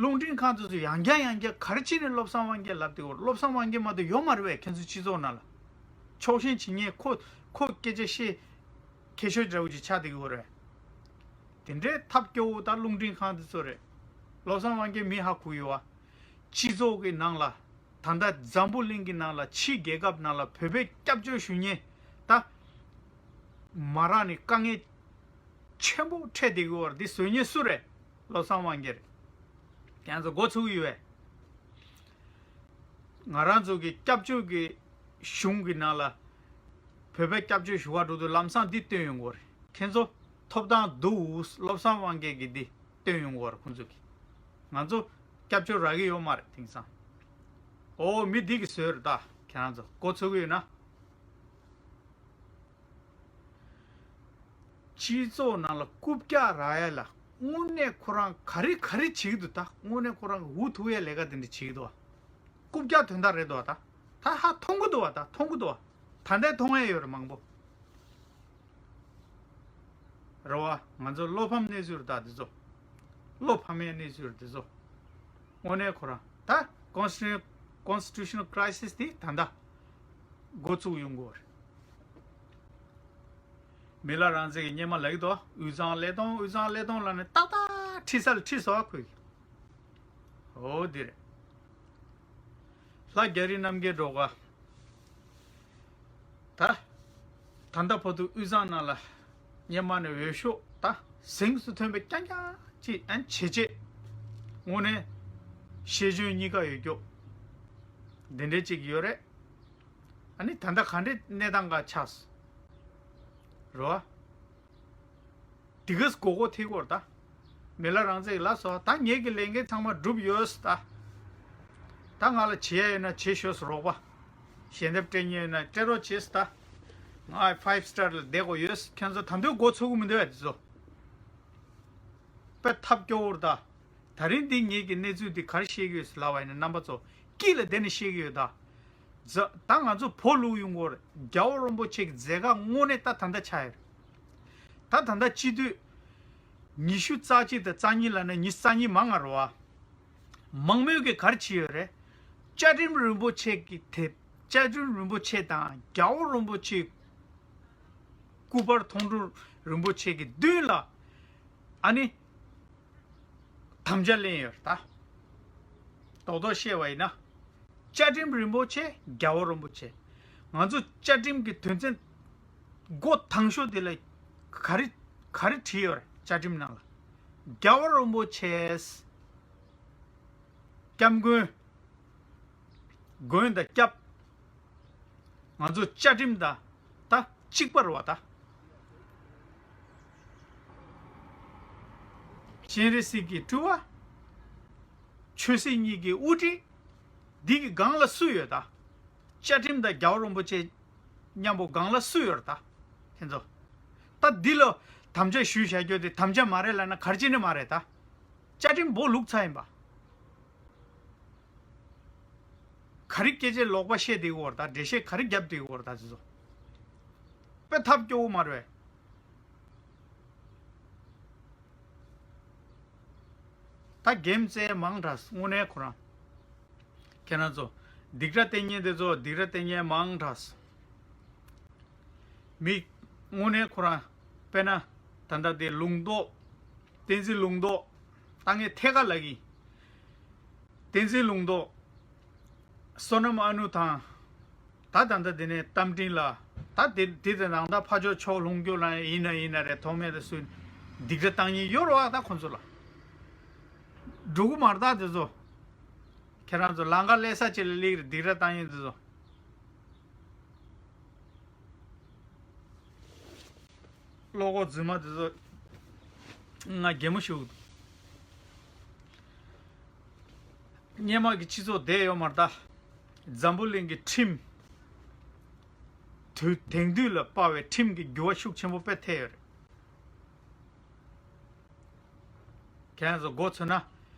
རླུང་འཕྲིན་ཁང་དེ་ཚོ་ཡང་བསྐྱར་ཡང་བསྐྱར་ག་རེ་བྱས་ནས་བློ་བཟང་དབང་རྒྱལ་ལབ་བསྡད་ཡོད་རེད། བློ་བཟང་དབང་རྒྱལ་མ་གཏོགས་ཡོད་མ་རེད་པས། ཁྱེད་ཚོའི་སྤྱི་ཚོགས་ནང་ལ་ཕྱོགས་ཞེན་བྱེད་མཁན་ཁོ་ཁོ་སྐད་ཆ་བཤད་མཁས་ཤོས་འདྲ་བོ་ཅིག་ཆགས་བསྡད་ཀྱི་ཡོད་རེད། དེ་འདྲའི་ཐབས་སྐྱོ་བོ་ད་རླུང་འཕྲིན་ཁང་དེ་ཚོ་རེད། བློ་བཟང་དབང་རྒྱལ་མི་ཧ་གོ་ཡོད་པ། སྤྱི་ཚོགས་ཀྱི་ནང་ལ་ད་ལྟ་འཛམ་བུ་གླིང་གི་ནང་ལ་ཕྱིའི་རྒྱལ་ཁབ་ནང་ལ་བོད་པའི་སྐྱབས་བཅོལ་ཞུ་མཁན་ད་མ་རག་ནས་དཀའ་ངལ་ཆེན་པོ་འཕྲད་བསྡད་ཀྱི་ཡོད་རེད། འདི་བཟོ་མཁན་སུ་རེད། བློ་བཟང་དབང་རྒྱལ་རེད། ཁྱེད་ཚོ་མགོ་ཚོས་ཀྱི་ཡོད་པས། ང་རང་ཚོ་གི་སྐྱབས་བཅོལ་གྱི་གཞུང་གི་ནང་ལ་བོད་པའི་སྐྱབས་བཅོལ་ཞུ་བ་འགྲོ་དུས་ལམ་སང་འདི་བཏོན་ཡོང་གི་ཡོད་རེད། ཁྱེད་ཚོ་ཐོབ་ཐང་འདུག་བློ་བཟང་དབང་རྒྱལ་གྱིས་འདི་བཏོན་ཡོང་གི་ཡོད་རེད། ཁོང་ཚོ་གིས་ང་ཚོ་སྐྱབས་བཅོལ་རག་གི་ཡོད་མ་རེད། དེང་སང་ ཨོ་མི་འདི་གིས་བཟོས་རེད་ད། ཁྱེད་རང་ཚོ་མགོ་ཚོས་ཀྱི་ཡོད་ན། སྤྱི་ཚོགས་ནང་ལ་རྐུབ་བཀྱག་རག་ཡ་ལ་དངོས་གནས་ཁོ་རང་ག་རེ་ག་རེ་བྱེད་ཀྱི་འདུག་ད་དངོས་གནས་ཁོ་རང་འུ་ཐུག་ཡའི་ལས་ཀ་དེ་འདྲ་བྱེད་ཀྱི་འདུག་བ། རྐུབ་བཀྱག་དོན་དག་རེད་འདུག་བ། ད་ད་ཧ་མཐོང་གི་འདུག་བ། ད་མཐོང་གི་འདུག་བ། ད་ལྟའི་མཐོང་ཡ་ཡོད་རེད་མང་པོ། རེད་བ། ང་ཚོ་བློ་ཕམ་གནས་ཚུལ་རེད་ད་འདི་ཚོ། བློ་ཕམ་ཡའི་གནས་ཚུལ་རེད་འདི་ཚོ། དངོས་གནས་ཁོ་རང་ད་ཀོན་སི་ཊི་ཀོན་སི་ཊི་ཊུ་ཤ་ནལ་ཀྲའི་སིས་དེ་ད་ལྟ་འགོ་བཙུགས་ཡོང་གི་ཡོད་རེད། མི་ལ་རང་བཙན་གྱི་སྔོན་མ་ལབ་ཀྱི་འདུག་དབུས་གཙང་ཀླད་སྟོང་དབུས་གཙང་ཀླད་སྟོང་ལབ་ནས་ཏག་ཏག་ཁྲིད་ས་ལ་ཁྲིད་སོང་བ་ཁོས། འོ་འདི་རེད། ལྷ་རྒྱ་རི་རྣམ་རྒྱལ་སྒྲོལ་དཀར། ད། ད་ལྟ་བར་དུ་དབུས་གཙང་ནང་ལ་སྔོན་མ་ནས་འོས་ཤོག་ད་གཟེངས་སུ་ཐོན་པའི་རྐྱང་རྐྱང་ཅིག་ཨན་བྱེད་ཆེད། དངོས་གནས་ཤེས་འཇོན་གཉིས་ཀ་ཡོད་རྒྱུ་འདི་འདྲའི་ཅིག་ཡོད་རེད། ཨ་ནི་ད་ལྟ་ག་འདྲའི་གནས་སྟངས་ཀ་ཆགས་སོང་། རོ། དེ་གས་མགོ་སྐོར་ཐེབས་ཀྱི་ཡོད་རེད་ད། མི་ལ་རང་བཙན་ལབ་སོང་། ད་ངེད་ཀྱི་ལས་འགན་ཚང་མ་གྲུབ་ཡོད་ད། ད་ང་ལ་བྱེད་ཡ་ཡོད་ན་བྱེད་ཤོག་རོགས་པ། ཞལ་འདེབས་སྤྲད་མཁན་ཡོད་ན་སྤྲད་རོགས་བྱེད་ད། ང་ཕའིབ་སི་ཊར་ལ་བསྡད་དགོས་ཡོད། ཁྱོད་ཚོ་ད་དུང་མགོ་ཚོས་ཀྱི་མི་འདུག་ཨ་དེ་ཚོ། དཔེ་ཐབས་སྐྱོ་བོ་རེད་ད། ད་རིང་འདི་ངེད་ཀྱི་གནས་ཚུལ་འདི་ག་རེ་བཤད་ཀྱི་ཡོད་ཟེར་ལབ་པ་ཡིན་ན་རྣམ་པ་ཚོ་དཀྱིལ་ལ་བསྡད་ནས་བཤད་ཀྱི་ཡོད་ད། ཛ་ད་ང་ཚོ་བོད་ལུགས་ཡོང་གི་ཡོད་རེད། རྒྱལ་བ་རིན་པོ་ཆེ་གི་མཛད་དཀའ་དངོས་གནས་ད་ད་ལྟ་ཆགས་ཡོད་རེད། ད་ད་ལྟ་སྤྱི་འཐུས་ཉི་ཤུ་རྩ་གཅིག་དང་རྩ་གཉིས་ལབ་ན་ཉི་ཤུ་རྩ་གཉིས་མང་ང་རེད་བ། མང་མོས་ཀྱིས་ག་རེ་བྱས་ཡོད་རེད། བཅའ་ཁྲིམས་རིན་པོ་ཆེ་གི་དེབ། བཅའ་ཁྲིམས་རིན་པོ་ཆེ་དང་རྒྱལ་བ་རིན་པོ་ཆེ། སྐུ་པར་མཐོང་གྲོལ་རིན་པོ་ཆེ་གི་མདུན་ལ་ཨ་ནི་དམ་བཅའ་ལེན་ཡོད་རེད་ད། རྡོག་རྡོག་བཤད་པ་ཡིན་ན། བཅའ་ཁྲིམས་རིན་པོ་ཆེ་རྒྱལ་བ་རིན་པོ་ཆེ། ང་ཚོ་བཅའ་ཁྲིམས་ཀྱི་དོན་ཚན་འགོ་དང་ཤོས་དེ་ལ་ག་རེ་ག་རེ་བྲིས་ཡོད་རེད། བཅའ་ཁྲིམས་ནང་ལ་རྒྱལ་བ་རིན་པོ་ཆེ། སྐྱབས་མགོན། མགོན་དང་སྐྱབས། ང་ཚོ་བཅའ་ཁྲིམས་དང་ད་གཅིག་པ་རེད་བ་ད། སྤྱན་རས་གཟིགས་ཀྱི་སྤྲུལ་བ། ཆོས་སྲིད་གཉིས་ཀྱི་དབུ་ཁྲིད། འདི་གི་སྒང་ལ་སུ་ཡོད་ད། བཅའ་ཁྲིམས་དང་རྒྱལ་བ་རིན་པོ་ཆེ་མཉམ་པོ་སྒང་ལ་སུ་ཡོད་རེད་ད། ཁྱེད་ཚོ། ད་འདི་ལ་དམ་བཅའ་ཞུས་བཞག་རྒྱུ་དེ་དམ་བཅའ་མ་རེད་ལབ་ན་ག་རེ་བྱས་ནས་མ་རེད་ད། བཅའ་ཁྲིམས་བོ་ལུག་ཚ་ཡིན་པ། ག་རེ་སྐད་ཆ་ལོག་པ་བཤད་བསྡད་ཡོད་རེད་ད། འགྲེལ་བཤད་ག་རེ་བརྒྱབ་བསྡད་ཡོད་རེད་ད་དེ་ཚོ། དཔེ་ཐབས་སྐྱོ་བོ་མ་རེད་པས། ད་གེམ་རྩེ་མང་དྲགས་དངོས་གནས་ཁོ་རང་། ཁྱེད་རང་ཚོ་སྡིགས་ར་བསྟེན་མཁན་དེ་ཚོ་སྡིགས་ར་བསྟེན་མཁན་མང་དྲགས། མི་དངོས་གནས་ཁོ་རང་དཔེར་ན་ད་ལྟ་དེ་ལུང་རྟོགས། བསྟན་འཛིན་ལུང་རྟོགས། ད་ངས་ཐད་ཀར་ལབ་ཀྱི་ཡིན། བསྟན་འཛིན་ལུང་རྟོགས། བསོད་ནམས་ཨ་ནུ་དང་། ད་ད་ལྟ་དེ་ནས་རྟ་མགྲིན་ལ། ད་དེ་དེ་དེ་ནང་ད་ཕ་ཕྱོགས་ཕྱོགས་ལྷུང་རྒྱུ་ལ་ཡིན་ན་ཡིན་ན་རེད། ཐོག་མེད་དུ་སུ་སྡིགས་ར་བཏང་ཉེན་ཡོད་རེད་བ། ད་ཁོ་ཚོ་ལ་འགྲོ་གི་མ་རེད་ད་དེ་ཚོ། ཁྱེད་རང་ཚོ་ལམ་ཁ་སླེབས་ས་ཅིག་ལ་སླེབས་རེད། སྡིགས་ར་བཏང་ཉེན་དེ་ཚོ། བློ་ཁོག་རྫུན་མ་དེ་ཚོ་ང་གད་མོ་ཤོར་གི་འདུག་སྔོན་མ་གི་སྤྱི་ཚོགས་བསྡད་ཡོད་མ་རེད་ད། འཛམ་བུ་གླིང་གི་ཁྲིམས། དུས་དེང་དུས་ལ་དཔག་པའི་ཁྲིམས་ཀྱི་འགྱུར་བ་ཤུགས་ཆེན་པོ་དཔེ་ཐེབས་ཡོད་རེད། ཁྱེད་རང་ཚོ་མགོ་ཚོས་ན།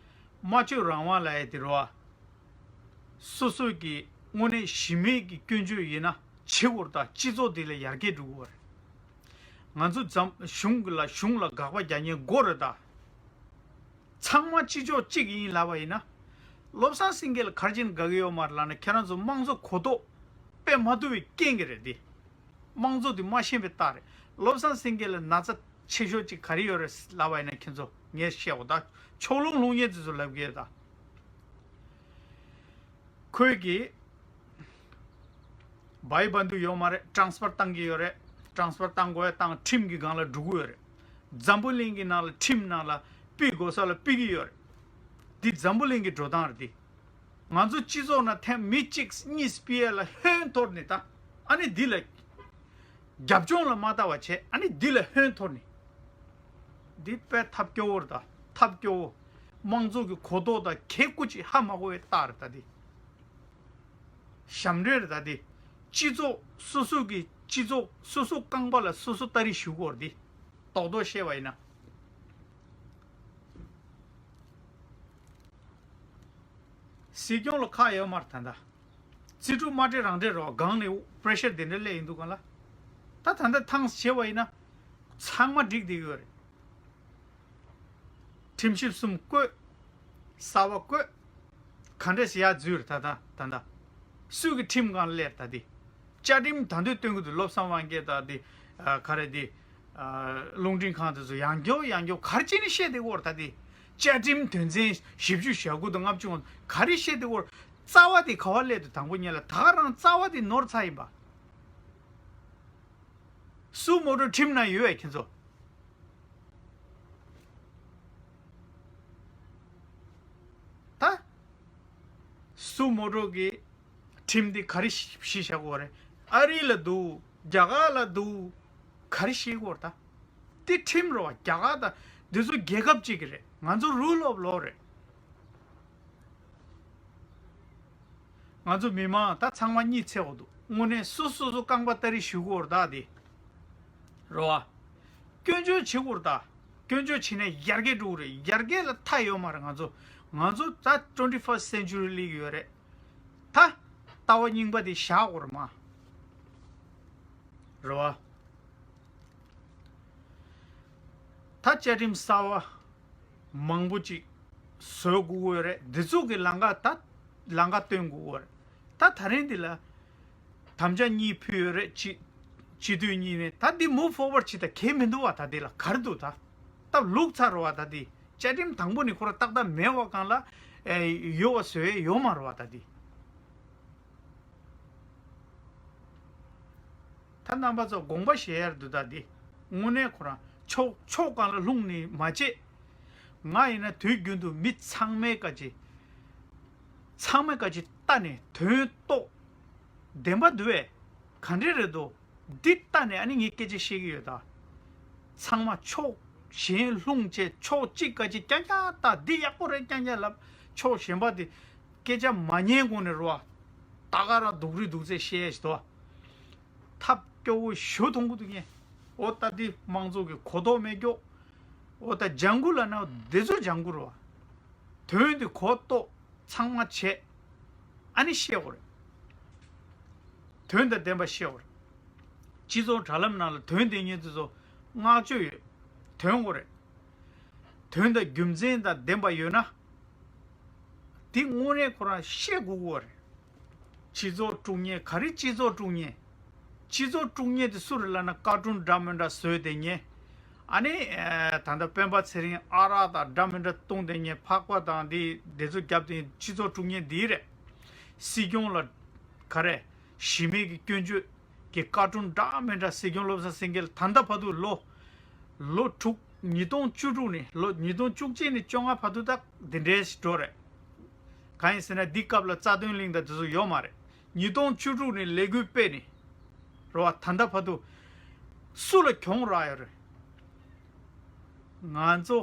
སྨྲ་བརྗོད་རང་དབང་ལབ་ཡ་དེ་རེད་བ། སོ་སོ་གི་དངོས་གནས་གཞི་མེད་ཀྱི་སྐྱོན་བརྗོད་ཡིན་ན་བྱེད་དགོས་རེད་ད། སྤྱི་ཚོགས་འདི་ལ་ཡར་རྒྱས་འགྲོ་གི་ཡོད་རེད། ང་ཚོ་འཛམ་གཞུང་གི་ལ་གཞུང་ལ་དགག་པ་རྒྱག་མཁན་དགོས་རེད་ད། ཚང་མ་སྤྱི་ཕྱོགས་གཅིག་ཡིན་ལབ་པ་ཡིན་ན། བློ་བཟང་སེང་གེ་ལ་ག་རེ་བྱས་ནས་དགག་གི་ཡོད་མ་རེད་ལབ་ན། ཁྱེད་རང་ཚོ་དམངས་གཙོ་གོ་རྟོགས་དཔེ་མ་ཐུབ་པའི་རྐྱེན་གྱིས་རེད་དེ། དམངས་གཙོ་དེ་མ་ཤེས་པའི་རྟགས་རེད། བློ་བཟང་སེང་གེ་ལ་ན་ཚ་ཆེ་ཤོས་གཅིག་ག་རེ་ཡོད་རེད་ལབ་པ་ཡིན་ན། ཁྱེད་ཚོ་ངས་བཤད་འོ་ད། ཕྱོགས་ལྷུང་ལྷུང་མཁན་དེ་ཚོ་ལབ་གི་ཡོད་ད། ཁོས་ཀྱིས་བའི་བ་འདུག་ཡོད་མ་རེད། ཊ་རན་སི་ཕར་བཏང་གི་ཡོད་རེད། ཊ་རན་སི་ཕར་བཏང་དགོས་ཡ་བཏང་། ཁྲིམས་ཀྱི་སྒང་ལ་འགྲོ་གི་ཡོད་རེད། འཛམ་བུ་གླིང་གི་ནང་ལ་ཁྲིམས་ནང་ལ་ཕུད་དགོས་ས་ལ་ཕུད་ཀྱི་ཡོད་རེད། འདི་འཛམ་བུ་གླིང་གི་འགྲོ་སྟངས་རེད་འདི། ང་ཚོ་སྤྱི་ཚོགས་ནང་ཐེངས་མི་གཅིག་གཉིས་ཕུད་ཡ་ལ་ཧོན་འཐོར་ནས་ད། ཨ་ནི་འདི་ལ་རྒྱབ་ལྗོངས་ལ་མ་ལྟ་བ་བྱས། ཨ་ནི་འདི་ལ་ཧོན་འཐོར་ནས། འདི་དཔེ་ཐབས་སྐྱོ་བོ་རེད་ད། ཐབས་སྐྱོ་བོ། དམངས་གཙོ་གི་གོ་རྟོགས་དང་གལ་སྐུ་ཅིག་ཧ་མ་གོ་བའི་རྟགས་རེད་ད་འདི། ཞབས་འདྲེན་རེད་ད་དེ། སྤྱི་ཚོགས་སོ་སོ་གི་སྤྱི་ཚོགས་སོ་སོ་རྐང་པ་ལ་སོ་སོ་ལྟ་རེ་ཞུ་དགོས་རེད་དེ། རྡོག་རྡོག་བཤད་པ་ཡིན་ན། སྲིད་སྐྱོང་ལ་ཁག་ཡོད་མ་རེད་ད་ལྟ། རྩིས་ཕྲུག་མ་སྤྲད་རང་སྤྲད་རོགས་སྒང་ནས་པེ་རེ་ཤར་དེ་འདྲ་སླེབས་ཡིན་འདུག་ག་ལ། ད་ད་ལྟ་ཐང་བྱས་པ་ཡིན་ན། ཚང་མ་འགྲིག་བསྡད་ཡོད་རེད། ཁྲིམས་ཞིབ་གསུམ་བསྐོས། གསར་པ་བསྐོས། ག་འདྲས་ཡག་འཛུལ་རེད་ད་ད་ད་ད། སུས་ཀྱི་ཁྲིམས་སྒང་སླེབས་ད་དེ། བཅའ་ཁྲིམས་ད་འདོད་སྟོན་གི་འདུག་བློ་བཟང་དབང་རྒྱལ་དང་དེ། ག་རེ་དེ། རླུང་འཕྲིན་ཁང་དེ་ཚོ་ཡང་བསྐྱར་ཡང་བསྐྱར་ག་རེ་བྱས་ནས་བཤད་བསྡད་ཀྱི་ཡོད་རེད་ད་དེ། བཅའ་ཁྲིམས་དོན་ཚན་བཞི་བཅུ་ཞེ་དགུ་དང་ལྔ་བཅུ་ག་རེ་བཤད་བསྡད་ཀྱི་ཡོད་རེད། རྩ་བ་དེ་ག་པར་སླེབས་འདུག་དང་པོ་ཉིད་ལ་ད་ག་རང་རྩ་བ་དེ་ནོར་ཚར་ཡིན་པ། སུ་མོ་ཊ་ཁྲིམས་ནང་ཡོད་ཁྱེད་ཚོ། ད། སུ་མོ་ཊ་གི་ཁྲིམས་འདི་ག་རེ་གཞི་བཞག་གི་ཡོད་རེད། ཨ་རི་ལ་འདུག་རྒྱ་གར་ལ་འདུག་ག་རེ་བཤད་ཀྱི་ཡོད་རེད་ད། འདི་ཁྲིམས་རེད་བ། རྒྱ་གར་དང་འདི་ཚོ་རྒྱལ་ཁབ་གཅིག་གི་རེད། ང་ཚོ་རུལ་ཨོཕ་ལོ་རེད། ང་ཚོ་མི་མང་ད་ཚང་མ་གཉིད་སད་འོ་འདུག་དངོས་གནས་སོ་སོ་སོ་རྐང་པ་སྟ་རེ་གཞུ་གི་ཡོད་རེད་ད་དེ། རེད་བ། སྐྱོན་བརྗོད་བྱེད་དགོས་རེད་ད། སྐྱོན་བརྗོད་བྱེད་ནས་ཡར་རྒྱས་འགྲོ་གི་རེད། ཡར་རྒྱས་ལ་མཐའ་ཡོད་མ་རེད། ང་ཚོ་ང་ཚོ་ད་ཊུ་ཝེན་ཊི་ཕར་སི་ཊི་སེན་ཅུ་རི་སླེབས་ཀྱི་ཡོད་རེད། ད་ལྟ་བ་རྙིང་པ་དེ་བཞག་དགོས་རེད་མ། རེད་བ། ད་བཅའ་ཁྲིམས་གསར་བ་མང་པོ་ཅིག་བཟོ་དགོས་ཀྱི་ཡོད་རེད། འདི་ཚོ་གི་ལམ་ཁ་ད་ལམ་ཁ་སྟོན་དགོས་ཀྱི་ཡོད་རེད། ད་ད་རིང་འདི་ལ་དམ་བཅའ་གཉིས་ཕུལ་ཡོད་རེད། སྤྱི་སྤྱི་འཐུས་གཉིས་ནས་ད་འདི་མུབ་ཕོར་ཝར་བྱེད་ད་གལ་མི་འདུག་བ། ད་འདི་ལ་ག་རེ་འདུག་ད་སྟབས་ལུག་ཚར་རེད་བ། ད་འདི་བཅའ་ཁྲིམས་དང་པོ་ནས་ཁོ་ར་ཏག་ཏག་མེད་པ་སྒང་ལ་ཨེ་ཡོད་པ་བཟོ་ཡས་ཡོད་མ་རེད་བ། ད་འདི། ད་རྣམ་པ་ཚོ་དགོངས་པ་བཞེས་ཡར་འདུག་ད་འདི། དངོས་གནས་ཁོ་རང་ཕྱོགས་ཕྱོགས་གང་ལ་ལྷུང་ནི་མ་བྱེད། ང་ཡིན་ན་དུས་རྒྱུན་དུ་མི་ཚང་མའི་བཀའ་ཅི། ཚང་མའི་བཀའ་ཅི་ལྟ་ནས་དོན་རྟོགས། བདེན་པ་འདུག་བས། ག་འདྲས་རེད་འདུག་འདི་ལྟ་ནས་ཨ་ནི་ངས་སྐད་ཆ་བཤད་ཀྱི་ཡོད་ད། ཚང་མ་ཕྱོགས་གཞན་ལྷུང་བྱས་ཕྱོགས་གཅིག་བཀའ་ཅི་རྐྱང་རྐྱང་ལྟ། འདི་ཡག་པོ་རེད་རྐྱང་རྐྱང་ལབ། ཕྱོགས་གཞན་པ་དེ་སྐད་ཆ་མ་ཉན་གོང་ནས་རོ། ད་ག་རང་སྡུག་རུས་སྡུག་ཚད་བཤད་ཡས་ཞིག་འདུག་ཐབས་སྐྱོ་བོ་ཞུ་མཐོང་གི་འདུག་ངས། འོ་ད་འདི་དམངས་གཙོ་གི་གོ་རྟོགས་མེད་སྐྱོ། འོ་ད་ལྗང་ཁུ་ལབ་ན་འདི་ཚོ་ལྗང་ཁུ་རེད་བ། དོན་འདི་གོ་རྟོགས་ཚང་མ་བྱས། ཨ་ནི་བཤད་དགོས་རེད། དོན་དང་ལྡན་པ་བཤད་དགོས་རེད། སྤྱི་ཚོགས་དྲ་ལམ་ནང་ལ་དོན་ལྡན་མཁན་དེ་ཚོ་བསྔགས་བརྗོད་ཡོད། དོན་དགོས་རེད། དོན་དང་རྒྱུ་མཚན་དང་ལྡན་པ་ཡོད་ན། འདི་དངོས་གནས་ཁོ་རང་བཤད་དགོས་ཀྱི་ཡོད་རེད། སྤྱི་ཚོགས་དཀྲུག་མཁན་ག་རེ་སྤྱི་ཚོགས་དཀྲུག་མཁན། སྤྱི་ཚོགས་དཀྲུག་མཁན་དེ་སུ་རེད་ལབ་ན་ཀར་ཊུན་འདྲ་མི་འདྲ་བཟོས་བསྡད་མཁན། ཨ་ནི་ཨེ་ད་ལྟ་སྤེན་པ་ཚེ་རིང་ཨ་རག་དང་འདྲ་མི་འདྲ་བཏུང་བསྡད་མཁན། ཕག་པ་དང་འདི་འདི་ཚོ་རྒྱབ་བསྡད་མཁན་སྤྱི་ཚོགས་དཀྲུག་མཁན་འདི་རེད། སྲིད་སྐྱོང་ལ་ག་རེ་གཞི་མེད་ཀྱི་སྐྱོན་བརྗོད་ཀྱི་ཀར་ཊུན་འདྲ་མི་འདྲ་སྲིད་སྐྱོང་བློ་བཟང་སེང་གེ་ལ་ད་ལྟ་བར་དུ་ལོ་ལོ་དྲུག་ཉིས་སྟོང་བཅུ་དྲུག་ནས་ལོ་ཉིས་སྟོང་བཅུ་གཅིག་ནས་བཅོ་ལྔ་བར་དུ་ད་འདི་འདྲའི་ཞིག་འགྲོ་རེད། གང་ཡིན་ཟེར་ན་འདི་སྐབས་ལ་རྩ་དོན་གླིང་དང་དེ་ཚོ་ཡོད་མ་རེད། ཉིས་སྟོང་བཅུ་དྲུག་ནས་ལས་འགུལ་སྤེལ་ནས་རེད་བ། ད་ལྟ་བར་དུ་སུ་ལ་གྱོང་རག་ཡོད་རེད། ང་ཚོ་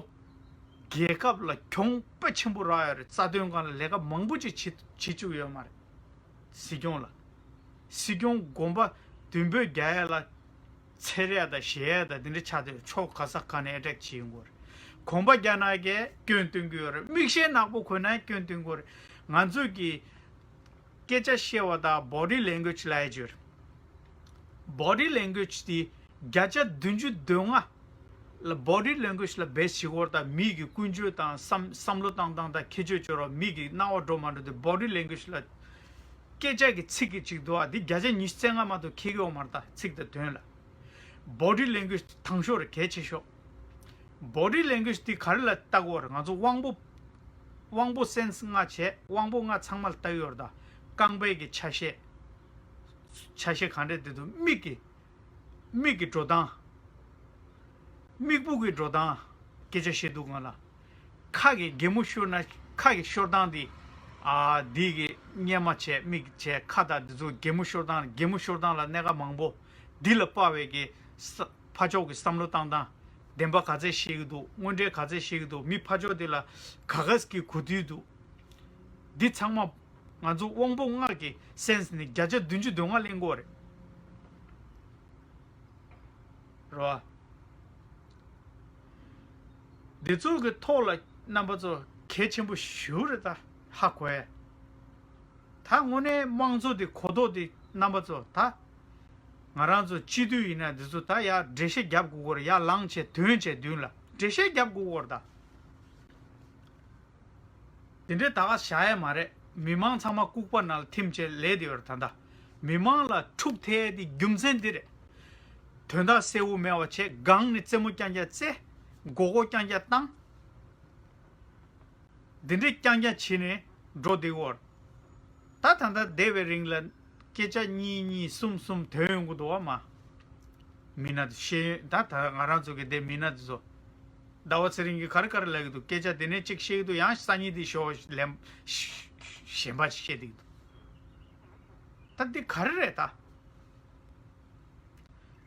རྒྱལ་ཁབ་ལ་གྱོང་དཔེ་ཆེན་པོ་རག་ཡོད་རེད། རྩ་དོན་སྒང་ལ་ལས་ཀ་མང་པོ་ཅིག་བྱེད་བྱེད་བཅུག་ཡོད་མ་རེད། སྲིད་སྐྱོང་ལ། སྲིད་སྐྱོང་དགོངས་པ་མདུན་སྤོས་རྒྱག་ཡ་ལ་འཚེར་ཡ་དང་ཞེད་ཡ་དང་དེ་འདྲ་ཆགས་བསྡད་ཡོད། ཕྱོགས་ག་ས་ག་ནས་ཨེ་ཊེག་བྱེད་ཡོང་གི་ཡོད་རེད། གོམ་པ་རྒྱག་ན་གས་སྐྱོན་སྟོན་གྱི་ཡོད་རེད། མིག་ཤེལ་ནག་པོ་གོན་ན་སྐྱོན་སྟོན་གྱི་ཡོད་རེད། ང་ཚོས་ཀྱི་སྐད་ཆ་བཤད་པ་དང་བོ་ཌི་ལེང་གུ་ཨེ་ཇི་ལབ་ཡ་ཅིག་ཡོད་རེད། བོ་ཌི་ལེང་གུ་ཨེ་ཇི་དེ་བརྒྱ་ཆ་བདུན་ཅུ་དོན་ལྔ་ལ་བོ་ཌི་ལེང་གུ་ཨེ་ཇི་ལ་བེ་སི་བྱེད་དགོས་རེད། ད་མི་གི་ཀུན་སྤྱོད་དང་བསམ་བསམ་བློ་བཏང་སྟངས་དང་ཁྱད་ཆོས་སྦྱོར་བ། མི་གི་སྣང་བ་འགྲོ་མ་འགྲོ་དེ་བོ་ཌི་ལེང་གུ་ཨེ་ཇི་ལ། སྐད་ཆ་གི་ཚིག་གི་ཅིག་འདུག་ཨ། འདི་བརྒྱ་ཆ་ཉི་ཤུ་རྩ་ལྔ་མ་གཏོགས་འཁྱེར་གི་ཡོད་མ་རེད། ད་ཚིག་དང་དོན་ལ། བོ་ཌི་ལེང་གུ་ཨེ་ཇི་དང་ཤོས་རེད། གལ་ཆེ་ཤོས། བོ་ཌི་ལེང་གུ་ཨེ་ཇི་འདི་ག་རེ་ལ་ལྟ་དགོས་རེད། ང་ཚོ་དབང་པོ་དབང་པོ་སེན་སི་ལྔ་བྱས། དབང་པོ་ལྔ་ཚང་མ་ལ་ལྟ་གི་ཡོད་རེད། ད་རྐང་པའི་གི་ཆ་ཤས། ཆ་ཤས་ག་འདྲས་བསྡད་འདུག་མིག་གི་མིག་གི་འགྲོ་སྟངས། མིག་སྤུ་གི་འགྲོ་སྟངས། སྐད་ཆ་བཤད་དུས་སྒང་ལ། ཁ་གི་གད་མོ་ཤོར་ན་ཁ་གི་ཤོར་སྟངས་འདི། ཨ་འདི་གི་གཉེར་མ་བྱས། མིག་བྱས། ཁ་དང་འདི་ཚོ་གད་མོ་ཤོར་སྟངས། གད་མོ་ཤོར་སྟངས་ལ་གནད་འགག་མང་པོ། འདི་ལ་དཔག་པའི་གི་ས་ཕར་ཕྱོགས་ཀྱི་བསམ་བློ་བཏང་སྟངས། བདེན་པ་ག་ཚད་བཤད་ཀྱི་འདུག་དངོས་འབྲེལ་ག་ཚད་བཤད་ཀྱི་འདུག་མི་ཕར་ཕྱོགས་འདི་ལ་ག་གས་ཀྱི་གོ་དུས་འདུག་འདི་ཚང་མ་ ང་ཚོ་དབང་པོ་ལྔ་གི་སེམས་ནི་བརྒྱ་ཆ་བདུན་ཅུ་དོན་ལྔ་ལེན་དགོས་རེད། རེད་བ། འདི་ཚོ་གི་ཐོག་ལ་རྣམ་པ་ཚོ་གལ་ཆེན་པོ་ཞེ་པོ་རེད། ད་ཧ་གོ་ཡ། ད་དངོས་གནས་དམངས་གཙོ་འདི་གོ་རྟོགས་འདི་རྣམ་པ་ཚོ་ད། ང་རང་ཚོ་སྤྱི་འཐུས་ཡིན་ན་འདི་ཚོ་ད་ཡར་འགྲེལ་བཤད་རྒྱབ་དགོས་ཀྱི་རེད། ཡར་ལངས་བྱས་དོན་བྱས་མདུན་ལ་འགྲེལ་བཤད་རྒྱབ་དགོས་ཀྱི་རེད་ད། དེ་འདྲའི་ད་ག་བཞག་ཡ་མ་རེད། མི་མང་ཚང་མ་ལྐུགས་པ་ནང་ལ་ཐིམ་བྱས་ལས་དེ་ཡོད་རེད། ད་ལྟ་མི་མང་ལ་འཁྲུག་ཐེབས་ཡ་དེ་རྒྱུ་མཚན་འདི་རེད། དོན་དག་གསལ་བོ་མེད་པ་བྱས། སྒང་ནས་རྩེད་མོ་རྐྱང་རྐྱང་རྩེ། མགོ་སྐོར་རྐྱང་རྐྱང་བཏང་། འདི་འདྲའི་རྐྱང་རྐྱང་བྱས་ནས་འགྲོ་བསྡད་ཡོད་རེད། ད་ད་ལྟ་བསྡད་པའི་རིང་ལ་སྐད་ཆ་གཉིས་གཉིས་གསུམ་གསུམ་ཐོན་ཡོང་གི་འདུག་བ་མ། མི་སྣ་དེ་ཤེས་ད་ད་ང་རང་ཚོ་གི་དེ་མི་སྣ་དེ་ཚོ། ཟླ་བ་ཚེ་རིང་གིས་ག་རེ་ག་རེ་ལབ་ཀྱི་འདུག་སྐད་ཆ་དེ་ནས་གཅིག་བཤད་ཀྱི་འདུག་ཡང་སང་ཉིན་དེ་ཞོག་ལན་གཞན་པ་ཞིག་བཤད་བསྡད་ཀྱི་འདུག་ད་འདི་ག་རེ་རེད་ད།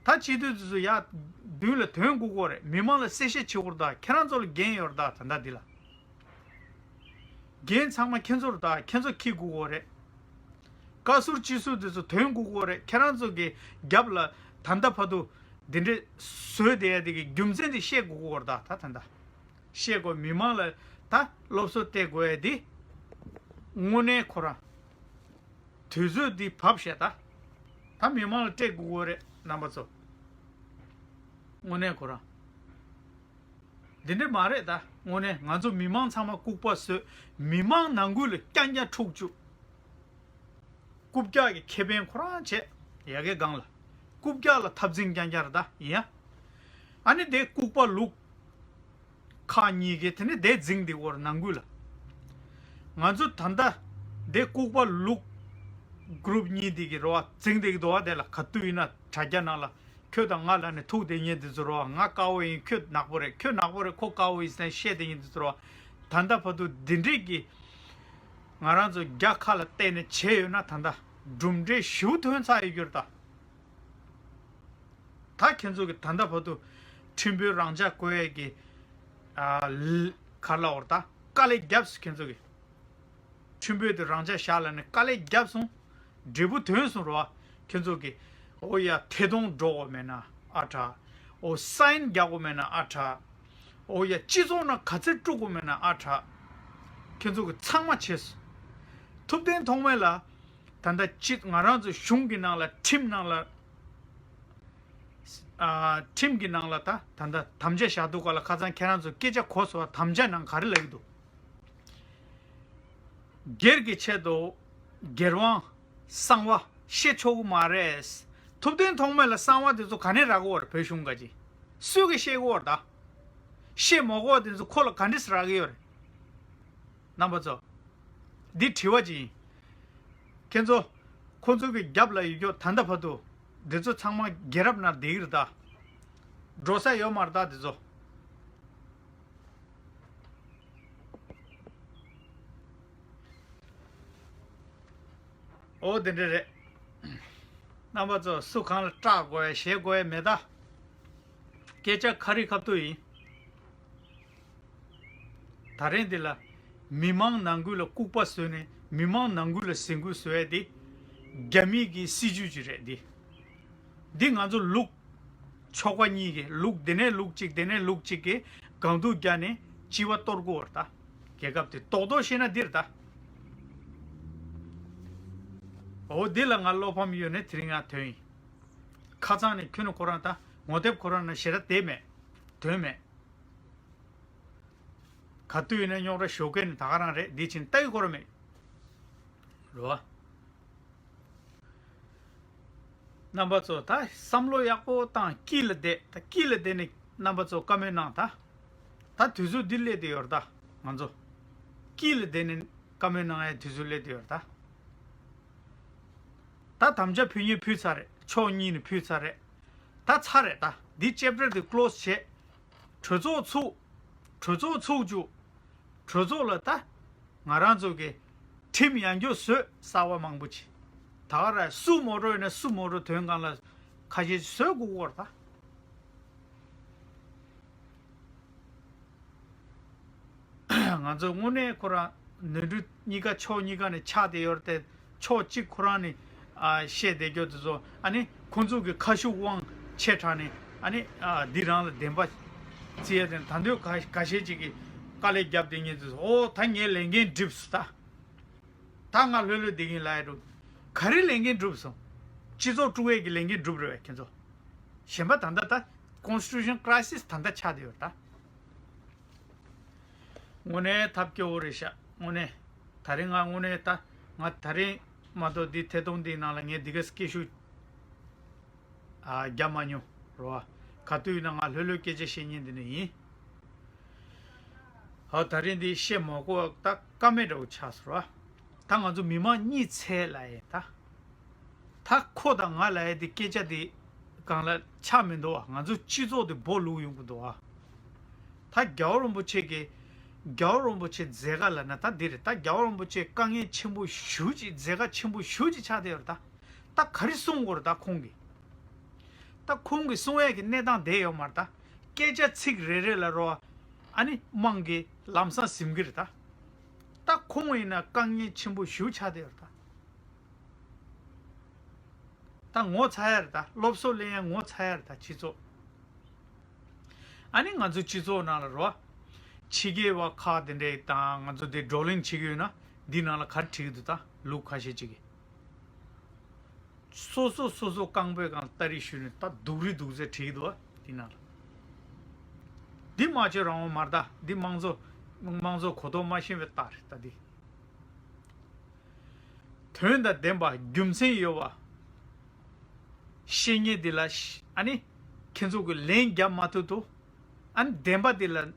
ད་སྤྱི་འཐུས་དེ་ཚོ་ཡར་མདུན་ལ་ཐོན་དགོས་ཀྱི་རེད། མི་མང་ལ་གསལ་བཤད་བྱེད་དགོས་རེད། ད་ཁྱེད་རང་ཚོ་ལ་འགན་ཡོད་རེད། ད་ད་ལྟ་འདི་ལ་འགན་ཚང་མ་ཁྱེད་ཚོ་རེད། ད་ཁྱེད་ཚོ་འཁྱེར་དགོས་ཀྱི་རེད། བཀའ་ཟུར་སྤྱི་ཟུར་དེ་ཚོ་ཐོན་དགོས་ཀྱི་རེད། ཁྱེད་རང་ཚོ་གི་རྒྱབ་ལ་ད་ལྟ་བར་དུ་འདི་འདྲ་བཟོས་བསྡད་ཡ་དེ་གི་རྒྱུ་མཚན་དེ་བཤད་དགོས་ཀྱི་རེད། ད་ད་ད་ལྟ་བཤད་དགོས། མི་མང་ལ་ད་སློབ་གསོ་སྟེར་དགོས་ཡ་དེ་དངོས་གནས་ཁོ་རང་། དུས་ཚོད་འདི་བབས་ཤག་ད། ད་མི་མང་ལ་སྤྲད་དགོས་ཀྱི་རེད་རྣམ་པ་ཚོ། དངོས་གནས་ཁོ་རང་། འདི་འདྲ་མ་རེད་ད། དངོས་གནས་ང་ཚོ་མི་མང་ཚང་མ་ལྐུགས་པ་བཟོས། མི་མང་ནང་ཁུལ་ལ་རྐྱང་རྐྱང་འཁྲུག་བཅུག་རྐུབ་བཀྱག་གི་ཁེ་ཕན་ཁོ་རང་བྱས། ཡ་གི་སྒང་ལ་རྐུབ་བཀྱག་ལ་འཐབ་འཛིང་རྐྱང་རྐྱང་རེད་ད་ཡིན་ཡ། ཨ་ནི་དེ་ལྐུགས་པ་ལུག་ཁག་གཉིས་ཀྱིས་དེ་ནས་དེ་འཛིང་འདི་བོར་ནང་ཁུལ་ལ། ང་ཚོ་ད་ལྟ་དེ་ལྐུགས་པ་ལུག་གུ་རུབ་གཉིས་འདི་གི་རོ་བ་འཛིང་འདི་གི་དོ་བ་དེ་ལ་ག་དུས་ཡིན་ན་དྲ་རྒྱ་ནང་ལ་ཁྱོད་དང་ང་ལ་ནི་ཐུག་བསྡད་མཁན་འདི་ཚོ་རོ་བ། ང་དཀར་བོ་ཡིན། ཁྱོད་ནག་པོ་རེད། ཁྱོད་ནག་པོ་རེད། ཁོ་དཀར་བོ་ཡིན་ཟེར་ནས་བཤད་བསྡད་མཁན་འདི་ཚོ་རོ་བ། ད་ལྟ་བར་དུ་འདི་འདྲས་ཀྱི་ང་རང་ཚོ་རྒྱ་ཁ་ལ་བལྟས་ནས་བྱས་ཡོད་ན་ད་ལྟ་གྲུབ་འབྲས་ཞེ་པོ་ཐོན་ཚར་ཡོད་རྒྱུ་རེད་ད། ད་ཁྱེད་ཚོ་གི་ད་ལྟ་བར་དུ་ཁྲིམས་དཔོན་རང་འཇགས་བསྐོ་ཡས་ཀྱི་ཨ་ལ་ག་རེ་ལབ་དགོས་རེད། ད་དཀའ་ལས་བརྒྱབ་སོང་། ཁྱེད་ཚོ་གི་ཁྲིམས་དཔོན་དེ་རང་འཇགས་བཞག་ལབ་ནས་དཀའ་ལས་བརྒྱབ་སོང་། འབྲས་བུ་ཐོན་སོང་རོ། ཁྱེད་ཚོ་གི་ཨོ་ཡ་ཐད་གཏོང་འགྲོ་དགོས་མེད་ན་ཨ་དྲག་ཨོ་སའིན་རྒྱག་དགོས་མེད་ན་ཨ་དྲག་ཨོ་ཡ་སྤྱི་ཚོགས་ནང་ག་ཚོད་དཀྲུག་དགོས་མེད་ན་ཨ་དྲག་ཁྱེད་ཚོ་གི་ཚང་མ་བྱས་སོང་། ཐུབ་བསྟན་ཐོགས་མེད་ལ་ད་ལྟ་སྤྱི་ང་རང་ཚོ་གཞུང་གི་ནང་ལ་ཁྲིམས་ནང་ལ། ཨ། ཁྲིམས་ཀྱི་ནང་ལ་ད་ད་ལྟ་དམ་བཅའ་བཞག་འདུག་ག་ལ། ཁ་སང་ཁྱེད་རང་ཚོ་སྐད་ཆ་གོ་སོང་བ། དམ་བཅའ་ནང་ག་རེ་ལབ་ཀྱི་འདུག་སྒེར་གྱི་ཆེད་དུ་སྒེར་དབང་གསང་བ་བཤད་ཆོག་གི་མ་རེད། ཐུབ་བསྟན་ཐོགས་མེད་ལ་གསང་བ་དེ་ཚོ་ག་ནས་རག་གི་ཡོད་རེད། བོད་གཞུང་ག་ཅི་སུས་ཀྱི་བཤད་ཀྱི་ཡོད་རེད་ད། བཤད་མ་དགོས་པ་དེ་ཚོ་ཁོ་ལ་ག་འདྲས་རག་གི་ཡོད་རེད། རྣམ་པ་ཚོ། འདི་དྲི་བ་ཅིག་ཡིན། ཁྱེད་ཚོ། ཁོ་ཚོ་གི་རྒྱབ་ལ་ཡོད་རྒྱུ་ད་ལྟ་བར་དུ། འདི་ཚོ་ཚང་མ་རྒྱལ་རབས་ནང་བསྡད་ཀྱི་རེད་ད། འགྲོ་ས་ཡོད་མ་རེད་ད་འདི་ཚོ། ཨོ་དེ་འདྲ་རེད། རྣམ་པ་ཚོ་སུ་གང་ལ་སྐྲག་དགོས་ཡ་ཞེད་དགོས་ཡ་མེད་ད། སྐད་ཆ་ཁ་རི་ཁ་ཐུག་ཡིན། ད་རིང་འདི་ལ་མི་མང་ནང་ཁུལ་ལ་ལྐུགས་པ་བཟོས་ནས་མི་མང་ནང་ཁུལ་ལ་ཟིང་འཁྲུག་བཟོ་ཡ་དེ་རྒྱ་མི་གི་སྲིད་ཇུས་ཅིག་རེད་འདི། འདི་ང་ཚོ་ལུག་ཕྱོགས་པ་གཉིས་ཀྱི་ལུག་དེ་ནས་ལུག་གཅིག་དེ་ནས་ལུག་གཅིག་གི་སྒང་དུ་རྒྱག་ནས་ལྕི་བ་གཏོར་དགོས་པ་རེད་ད། རྒྱལ་ཁབ་དེ་རྡོག་རྡོག་བཤད་ན་འདི་རེད་ད། འོ་འདི་ལ་ང་བློ་ཕམ་ཡོད་ནས་དེ་རིང་ང་ཐོན་ཡིན། ཁ་སང་ནས་ཁྱོད་ནས་ཁོ་རང་ད་ངོ་དེབ་ཁོ་རང་ན་ཞེ་དྲག་བསྡད་མེད། དོན་མེད། ག་དུས་ཡིན་ན་རྙོག་དྲ་ཞོགས་ཀས་ནས་ད་ག་རང་རེད། འདི་ཕྱིན་ལྟ་གི་སྐོར་མེད། རེད་བ། རྣམ་པ་ཚོ་ད་བསམ་བློ་ཡག་པོ་བཏང་། དཀྱིལ་ལ་བསྡད། ད་དཀྱིལ་ལ་བསྡད་ནས་རྣམ་པ་ཚོ་བཀའ་མོལ་གནང་ད། ད་དུས་ཚོད་འདི་སླེབས་བསྡད་ཡོད་རེད་ད། ང་ཚོ་དཀྱིལ་ལ་བསྡད་ནས་བཀའ་མོལ་གནང་ཡའི་དུས་ཚོད་སླེབས་བསྡད་ཡོད་རེད་ད། ད་དམ་བཅའ་ཕུལ་མཁན་ཕུལ་ཚར་རེད། ཕྱོགས་གཉིས་ནས་ཕུལ་ཚར་རེད། ད་ཚར་རེད་ད། འདི་ཅེབ་ཊར་འདི་ཀློ་སི་བྱས། གྲོས་ཚོགས་ཚུགས། གྲོས་ཚོགས་ཚུགས་བཅུག་གྲོས་ཚོགས་ལ་ད་ང་རང་ཚོ་གི་ཁྲིམས་ཡང་སྐྱོ་བཟོས། གསར་པ་མང་པོ་ཅིག་ད་ག་རང་སུ་མོ་རོ་ཡིན་ན་སུ་མོ་རོ་དོན་སྒང་ལ་ཁ་ཤས་བཟོས་དགོས་ཀྱི་ཡོད་རེད་ད། ང་ཚོ་དངོས་གནས་ཁོ་རང་ ནོར་འཁྲུལ་གཉིས་ཀ་ཕྱོགས་གཉིས་ཀ་ནས་ཆགས་བསྡད་ཡོད་རེད་དེ། ཕྱོགས་གཅིག་ཁོ་རང་ནས་ཨ་བཤད་བསྡད་རྒྱུ་དེ་ཚོ། ཨ་ནི་ཁོང་ཚོ་གི་ཁ་ཤུགས་དབང་ཆེ་དྲགས་ནས། ཨ་ནི་ཨ་འདི་རང་ལ་བདེན་པ་བརྩི་ཡ་དེ། ད་དུང་ཁ་ཁ་ཤས་ཅིག་གིས་དཀའ་ལས་བརྒྱབ་བསྡད་མཁན་དེ་ཚོ། ཨོ་ད་ངའི་ལས་འགན་འགྲུབ་སོང་ད། ད་ང་ལྷོད་ལྷོད་བསྡད་ཀྱིན་ལབ་ཡ་འགྲོ། ག་རེ་ལས་འགན་འགྲུབ་སོང་། སྤྱི་ཚོགས་དཀྲུག་ཡས་ཀྱི་ལས་འགན་འགྲུབ་རེད་བས་ཁྱེད་ཚོ། གཞན་པ་ད་ལྟ་ད་constitution crisis ད་ལྟ་ཆགས་བསྡད་ཡོད་རེད་ད། དངོས་གནས་ཐབས་སྐྱོ་བོ་རེད་ཤག། དངོས་གནས། ད་རིང་ང་དངོས་གནས་ད། ང་ད་རིང་མ་གཏོགས་འདི་ཐད་གཏོང་འདིའི་ནང་ལ་ངས་འདི་ག་སྐད་ཤུགས་ཨ་རྒྱབ་མ་མྱོང་རོ། ག་དུས་ཡིན་ན་ང་ལྷོད་ལྷོད་སྐད་ཆ་བཤད་མཁན་འདི་ནས་ཡིན། ཧ། ད་རིང་འདི་བཤད་མ་དགོས་པ་ད་ཀ་མེད་འདྲ་བོ་ཆགས་སོང་ར། ད་ང་ཚོ་མི་མང་གཉིད་སད་ལབ་ཡིན་ད། ད་ཁོ་དང་ང་ལབ་ཡ་དེ་སྐད་ཆ་དེ་སྒང་ལ་ཆགས་མི་འདུག་བ། ང་ཚོ་སྤྱི་ཚོགས་དེ་སྦོ་ལུག་ཡོང་གི་འདུག་བ། ད་རྒྱལ་བ་རིན་པོ་ཆེ་གི། རྒྱལ་བ་རིན་པོ་ཆེ་མཛད་དཀའ་ལབ་ན་ད་འདི་རེད། ད་རྒྱལ་བ་རིན་པོ་ཆེ་དཀའ་ངལ་ཆེན་པོ་ཞེ་པོ་ཅིག། མཛད་དཀའ་ཆེན་པོ་ཞེ་པོ་ཅིག་ཆགས་བསྡད་ཡོད་རེད་ད། ད་ག་རེ་གསུང་དགོས་རེད་ད་ཁོང་གིས། ད་ཁོང་གིས་གསུང་ཡས་ཀྱི་གནས་སྟངས་བསྡད་ཡོད་མ་རེད་ད། སྐད་ཆ་ཚིག་རེ་རེ་ལ་རོ། ཨ་ནི་དམངས་ཀྱིས་ལམ་སང་ཟིན་གྱི་རེད་ད། ད་ཁོང་ཡིན་ན་དཀའ་ངལ་ཆེན་པོ་ཞེ་པོ་ཆགས་བསྡད་ཡོད་རེད་ད། ད་ངོ་ཚ་ཡ་རེད་ད། སློབ་གསོ་ལེན་ཡ་ངོ་ཚ་ཡ་རེད་ད་སྤྱི་ཚོགས། ཨ་ནི་ང་ཚོ་སྤྱི་ཚོགས་ནང་ལ་རོ། ཕྱི་རྒྱལ་བ་ཁག་དེ་འདྲས་དང་ང་ཚོ་དེ་བགྲོ་གླེང་བྱེད་ཀྱི་ཡོད་ན། འདི་ནང་ལ་ག་རེ་བྲིས་ཀྱི་འདུག་ད་ལུག་ཁ་ཤས་ཅིག་གིས། སོ་སོ་སོ་སོ་རྐང་པའི་སྒང་ལ་སྟ་རེ་གཞུས་ནས་ད་སྡུག་རུས་སྡུག་ཚད་བྲིས་ཀྱི་འདུག་བ་འདི་ནང་ལ། འདི་སྨྲ་བརྗོད་རང་དབང་མ་རེད་ད། འདི་དམངས་གཙོ། དམངས་གཙོ་གོ་རྟོགས་མ་ཤེས་པའི་རྟགས་རེད་ད་འདི། དོན་དང་ལྡན་པ་རྒྱུ་མཚན་ཡོད་པ་བཤད་མཁན་འདི་ལ་ཤ- ཨ་ནི་ཁྱེད་ཚོ་གི་ལན་རྒྱབ་མ་ཐུབ་དུས། ཨ་ནི་བདེན་པ་འདི་ལ།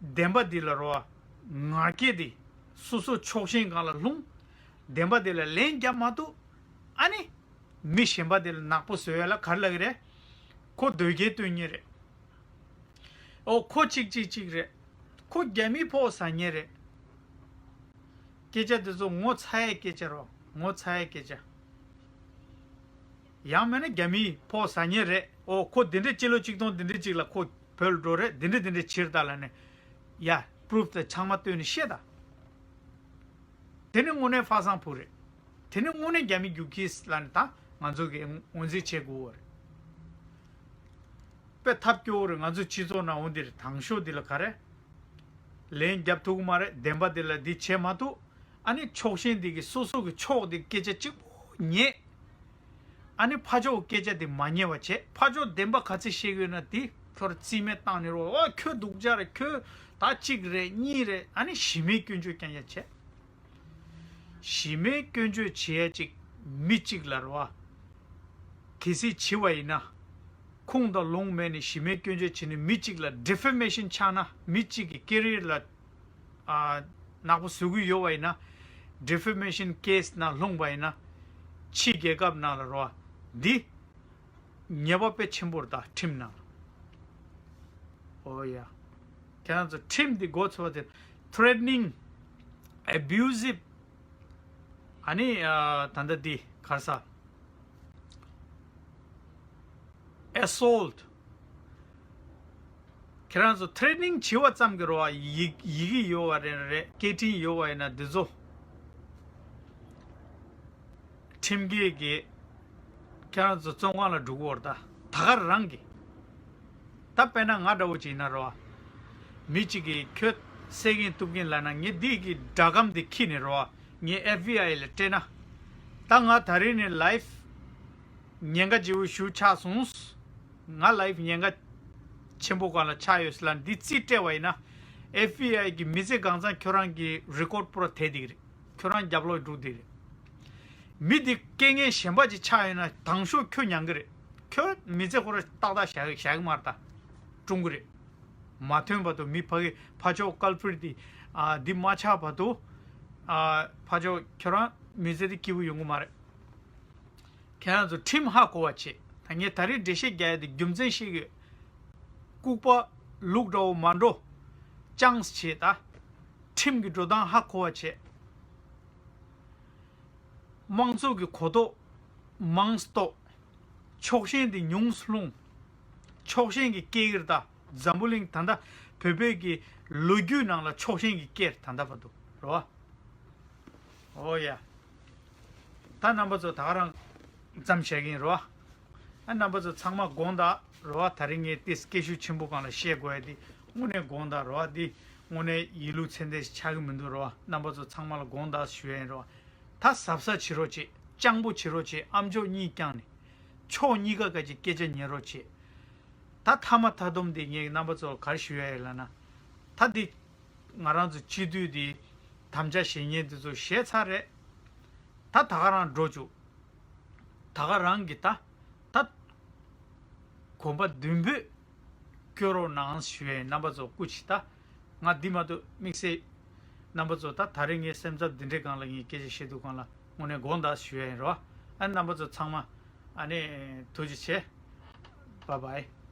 བདེན་པ་འདི་ལ་རོ། ང་རྒྱལ་འདི་སོ་སོ་ཕྱོགས་ཞེན་སྒང་ལ་ལྷུང་། བདེན་པ་འདི་ལ་ལན་རྒྱབ་མ་ཐུབ། ཨ་ནི་མི་གཞན་པ་འདི་ལ་ནག་པོ་བཟོ་ཡ་ལ་ག་རེ་ལབ་ཀྱི་རེད། ཁོ་དོལ་རྒྱལ་སྟོན་མཁན་རེད། ཨོ་ཁོ་གཅིག་གཅིག་གཅིག་རེད། ཁོ་རྒྱ་མིའི་ཕོགས་ཟ་མཁན་རེད། སྐད་ཆ་དེ་ཚོ་ངོ་ཚ་ཡའི་སྐད་ཆ་རོ། ངོ་ཚ་ཡའི་སྐད་ཆ། ཡང་མིན་ན་རྒྱ་མིའི་ཕོགས་ཟ་མཁན་རེད། ཨོ་ཁོ་འདི་འདྲས་སྤྱི་ལོ་གཅིག་སྟོང་འདི་འདྲས་གཅིག་ལ་ཁོ་བོད་ལ་འགྲོ་རེད། འདི་འདྲས་འདི་འདྲས་བྱེད་རེད་ད་ལབ་ནས། ཡ། པུ་རུབ་དང་ཚང་མ་བཏོན་ནས་བཤད་ད། དེ་ནི་དངོས་གནས་ཧྥ་སང་ཕུ་རེད། དེ་ནི་དངོས་གནས་རྒྱ་མི་རྒྱུག་ཁྱི་ལབ་ནས་ད་ང་ཚོ་གིས་ངོས་འཛིན་བྱེད་དགོས་པ་རེད། དཔེ་ཐབས་སྐྱོ་བོ་རེད། ང་ཚོ་སྤྱི་ཚོགས་ནང་འོ་འདིར་དང་ཤོས་འདི་ལ་ག་རེ། ལན་རྒྱབ་ཐུབ་ཀྱི་མ་རེད། བདེན་པ་འདི་ལ་འདི་བྱེད་མ་ཐུབ། ཨ་ནི་ཕྱོགས་ཞེན་འདི་གིས་སོ་སོ་གི་ཕྱོགས་འདི་སྐད་ཆ་གཅིག་པོ་ཉན། ཨ་ནི་ཕར་ཕྱོགས་སྐད་ཆ་འདི་མ་ཉན་པ་བྱས། ཕར་ཕྱོགས་བདེན་པ་ག་ཚད་བཤད་ཀྱི་ཡོད་ན་འདི་ཚུར་རྩིས་མེད་བཏང་ནས་རོ། ཨོ་ཁྱོད་སྡུག་ཅག་རེད། ཁྱོད་ད་གཅིག་རེད་གཉིས་རེད། ཨ་ནི་གཞི་མེད་སྐྱོན་བརྗོད་རྐྱང་རྐྱང་བྱས། གཞི་མེད་སྐྱོན་བརྗོད་བྱེད་ཡ་གཅིག་མི་གཅིག་ལ་རེད་བ། གལ་སྲིད་བྱེད་པ་ཡིན་ན། ཁུངས་དང་ལུང་མེད་ནས་གཞི་མེད་སྐྱོན་བརྗོད་བྱས་ནས་མི་གཅིག་ལ་ཌི་ཕེ་མེ་ཤན་ཆགས་ན། མི་གཅིག་གི་ཀེ་རི་ཡར་ལ་ཨ་ནག་པོ་བཟོ་གི་ཡོད་པ་ཡིན་ན། ཌི་ཕེ་མེ་ཤན་ཀེ་སི་ནང་ལྷུང་པ་ཡིན་ན། ཕྱི་རྒྱལ་ཁབ་ནང་ལ་རེད་བ། འདི་ཉེས་པ་དཔེ་ཆེན་པོ་རེད་ད་ཁྲིམས་ནང་། ཨོ་ཡ། ཁྱེད་རང་ཚོ་ཁྲིམས་འདི་མགོ་ཚོས་པ་དེ། ཐི་རེ་ཊི་ནིང་། ཨེ་བིའུ་སིབ། ཨ་ནི་ཨ་ད་ལྟ་འདི་ག་རེ་ཟ། ཨེ་སོལ་ཊི། ཁྱེད་རང་ཚོ་ཐི་རེ་ཊི་ནིང་བྱེད་པ་ཙམ་གྱི་རེད་བ། ཡི་ཡི་གེ་ཡོད་པ་རེད་རེད། སྐད་འཕྲིན་ཡོད་པ་ཡིན་ན་འདི་ཚོ། ཁྲིམས་འགལ་གྱི། ཁྱེད་རང་ཚོ་བཙོན་ཁང་ལ་འགྲོ་གི་ཡོད་རེད་ད། ད་ག་རང་གི། ད་དཔེར་ན་ང་འདྲ་བོ་ཅིག་ཡིན་ན་རེད་བ། མི་གཅིག་གིས་ཁྱོད་བསད་གིན་གཏུབ་གིན་ལབ་ན། ངས་འདི་གི་སྒྲ་སྒམ་འདི་ཁྱེར་ནས་རེད་བ། ངས་ཨེཕ་བི་ཨའི་ལ་སྤྲད་ན། ད་ང་ད་རེས་ནས་ལའིབ་ཉེན་ཁ་ཆེ་བོ་ཞིག་ཆགས་སོང་། ང་ལའིབ་ཉེན་ཁ་ཆེན་པོ་སྒང་ལ་ཆགས་ཡོད་ཟེར་ལབ་འདི་རྩིས་སྤྲད་པ་ཡིན་ན། ཨེཕ་བི་ཨའི་གི་མི་ཚེ་གང་ཚང་ཁྱོད་རང་གི་རི་ཀོཌ་པུ་ར་དེད་བསྡད་ཀྱི་རེད། ཁྱོད་རང་རྒྱབ་ལོགས་འགྲོ་བསྡད་རེད། མི་འདི་རྐྱེན་ངན་གཞན་པ་ཅིག་ཆགས་ཡོད་ན་དང་ཤོས་ཁྱོད་མྱང་གི་རེད། ཁྱོད་མི་ཚེ་ཁོ་རང་ཏག་ཏག་བཞག་བཞག་གི་མ་རེད་ད། ཀྲུང་གི་རེད། མ་ཐོན་བར་དུ་མི་ཕ་གི་ཕར་ཕྱོགས་ཀལ་པི་རིཊ་འདི་ཨ་འདི་མ་ཆགས་བར་དུ་ཨ་ཕར་ཕྱོགས་ཁྱོད་རང་མི་ཚེ་འདི་སྐྱིད་པོ་ཡོང་གི་མ་རེད། ཁྱེད་རང་ཚོ་ཁྲིམས་ཧ་གོ་བ་བྱེད། ད་ངས་ད་རེས་འགྲེལ་བཤད་རྒྱག་ཡ་དེ་རྒྱུ་མཚན་བཤད་ཀྱི་ཡོད། ལྐུགས་པ་ལུག་འདྲ་བོ་མ་འགྲོ། ཅང་བྱེད་ད། ཁྲིམས་ཀྱི་འགྲོ་སྟངས་ཧ་གོ་བ་བྱེད། དམངས་གཙོ་གི་གོ་རྟོགས་མང་སྟོ། ཕྱོགས་ཞེན་དེ་ཉུང་སུ་ལྷུང་། ཕྱོགས་ཞེན་གྱི་སྐད་ཀྱིར་ད། འཛམ་བུ་གླིང་ད་ལྟ་བོད་པའི་གི་ལོ་རྒྱུས་ནང་ལ་ཕྱོགས་ཞེན་གྱི་སྐད་ད་ལྟ་བར་དུ་ རོ། ཨོ་ཡ། ད་རྣམ་པ་ཚོ་ད་ག་རང་ཙམ་བྱས་ཀྱིན་རོ། ཨ་རྣམ་པ་ཚོ་ཚང་མ་དགོངས་དག་རོ། ད་རིང་ངས་ཏིས་སྐད་ཤུགས་ཆེན་པོ་སྒང་ལ་བཤད་དགོས་ཡ་འདི་དངོས་གནས་དགོངས་དག་རོ། འདི་དངོས་གནས་ཡིད་ལུས་ཚད་ལྡན་ཞིག་ཆགས་ཀྱི་མི་འདུག་རོ། རྣམ་པ་ཚོ་ཚང་མ་ལ་དགོངས་དག་ཞུ་ཡ་ཡིན་རོ། ད་གཟབ་གཟབ་བྱེད་རོགས་བྱེད། སྤྱང་པོ་བྱེད་རོགས་བྱེད། ཨ་མཆོག་གཉིས་བསྐྱངས་ནས་ཕྱོགས་གཉིས་ཀ་ག་ཅིག་སྐད་ཆ་ཉན་རོགས་བྱེད། ད་མཐའ་མ་མཐའ་སྡོམ་འདི་ངས་རྣམ་པ་ཚོ་ལ་ག་རེ་ཞུ་ཡ་ཡིན་ལབ་ན། ད་འདི་ང་རང་ཚོ་སྤྱི་འཐུས་འདི་དམ་བཅའ་བཞེས་མཁན་འདི་ཚོ་བཞེས་ཚར་རེད། ད་ད་ག་རང་འགྲོ་བཅུག་ད་ག་རང་གི་ད་ད་གོམ་པ་མདུན་སྤོས་སྐྱོད་རོགས་གནང་ཞུ་ཡ་ཡིན། རྣམ་པ་ཚོ་སྐུ་མཁྱེན། ད་ང་འདི་མ་གཏོགས་དམིགས་བསལ་རྣམ་པ་ཚོ་ད་ད་རེས་ངའི་སེམས་འཚབ་འདི་འདྲའི་སྒང་ལ་ངས་སྐད་ཆ་བཤད་དུས་སྒང་ལ་དངོས་གནས་དགོངས་དག་ཞུ་ཡ་ཡིན་རོ། ཨ་རྣམ་པ་ཚོ་ཚང་མ་ཨ་ནི་ཐུགས་རྗེ་ཆེ། བཱའི་བཱའི།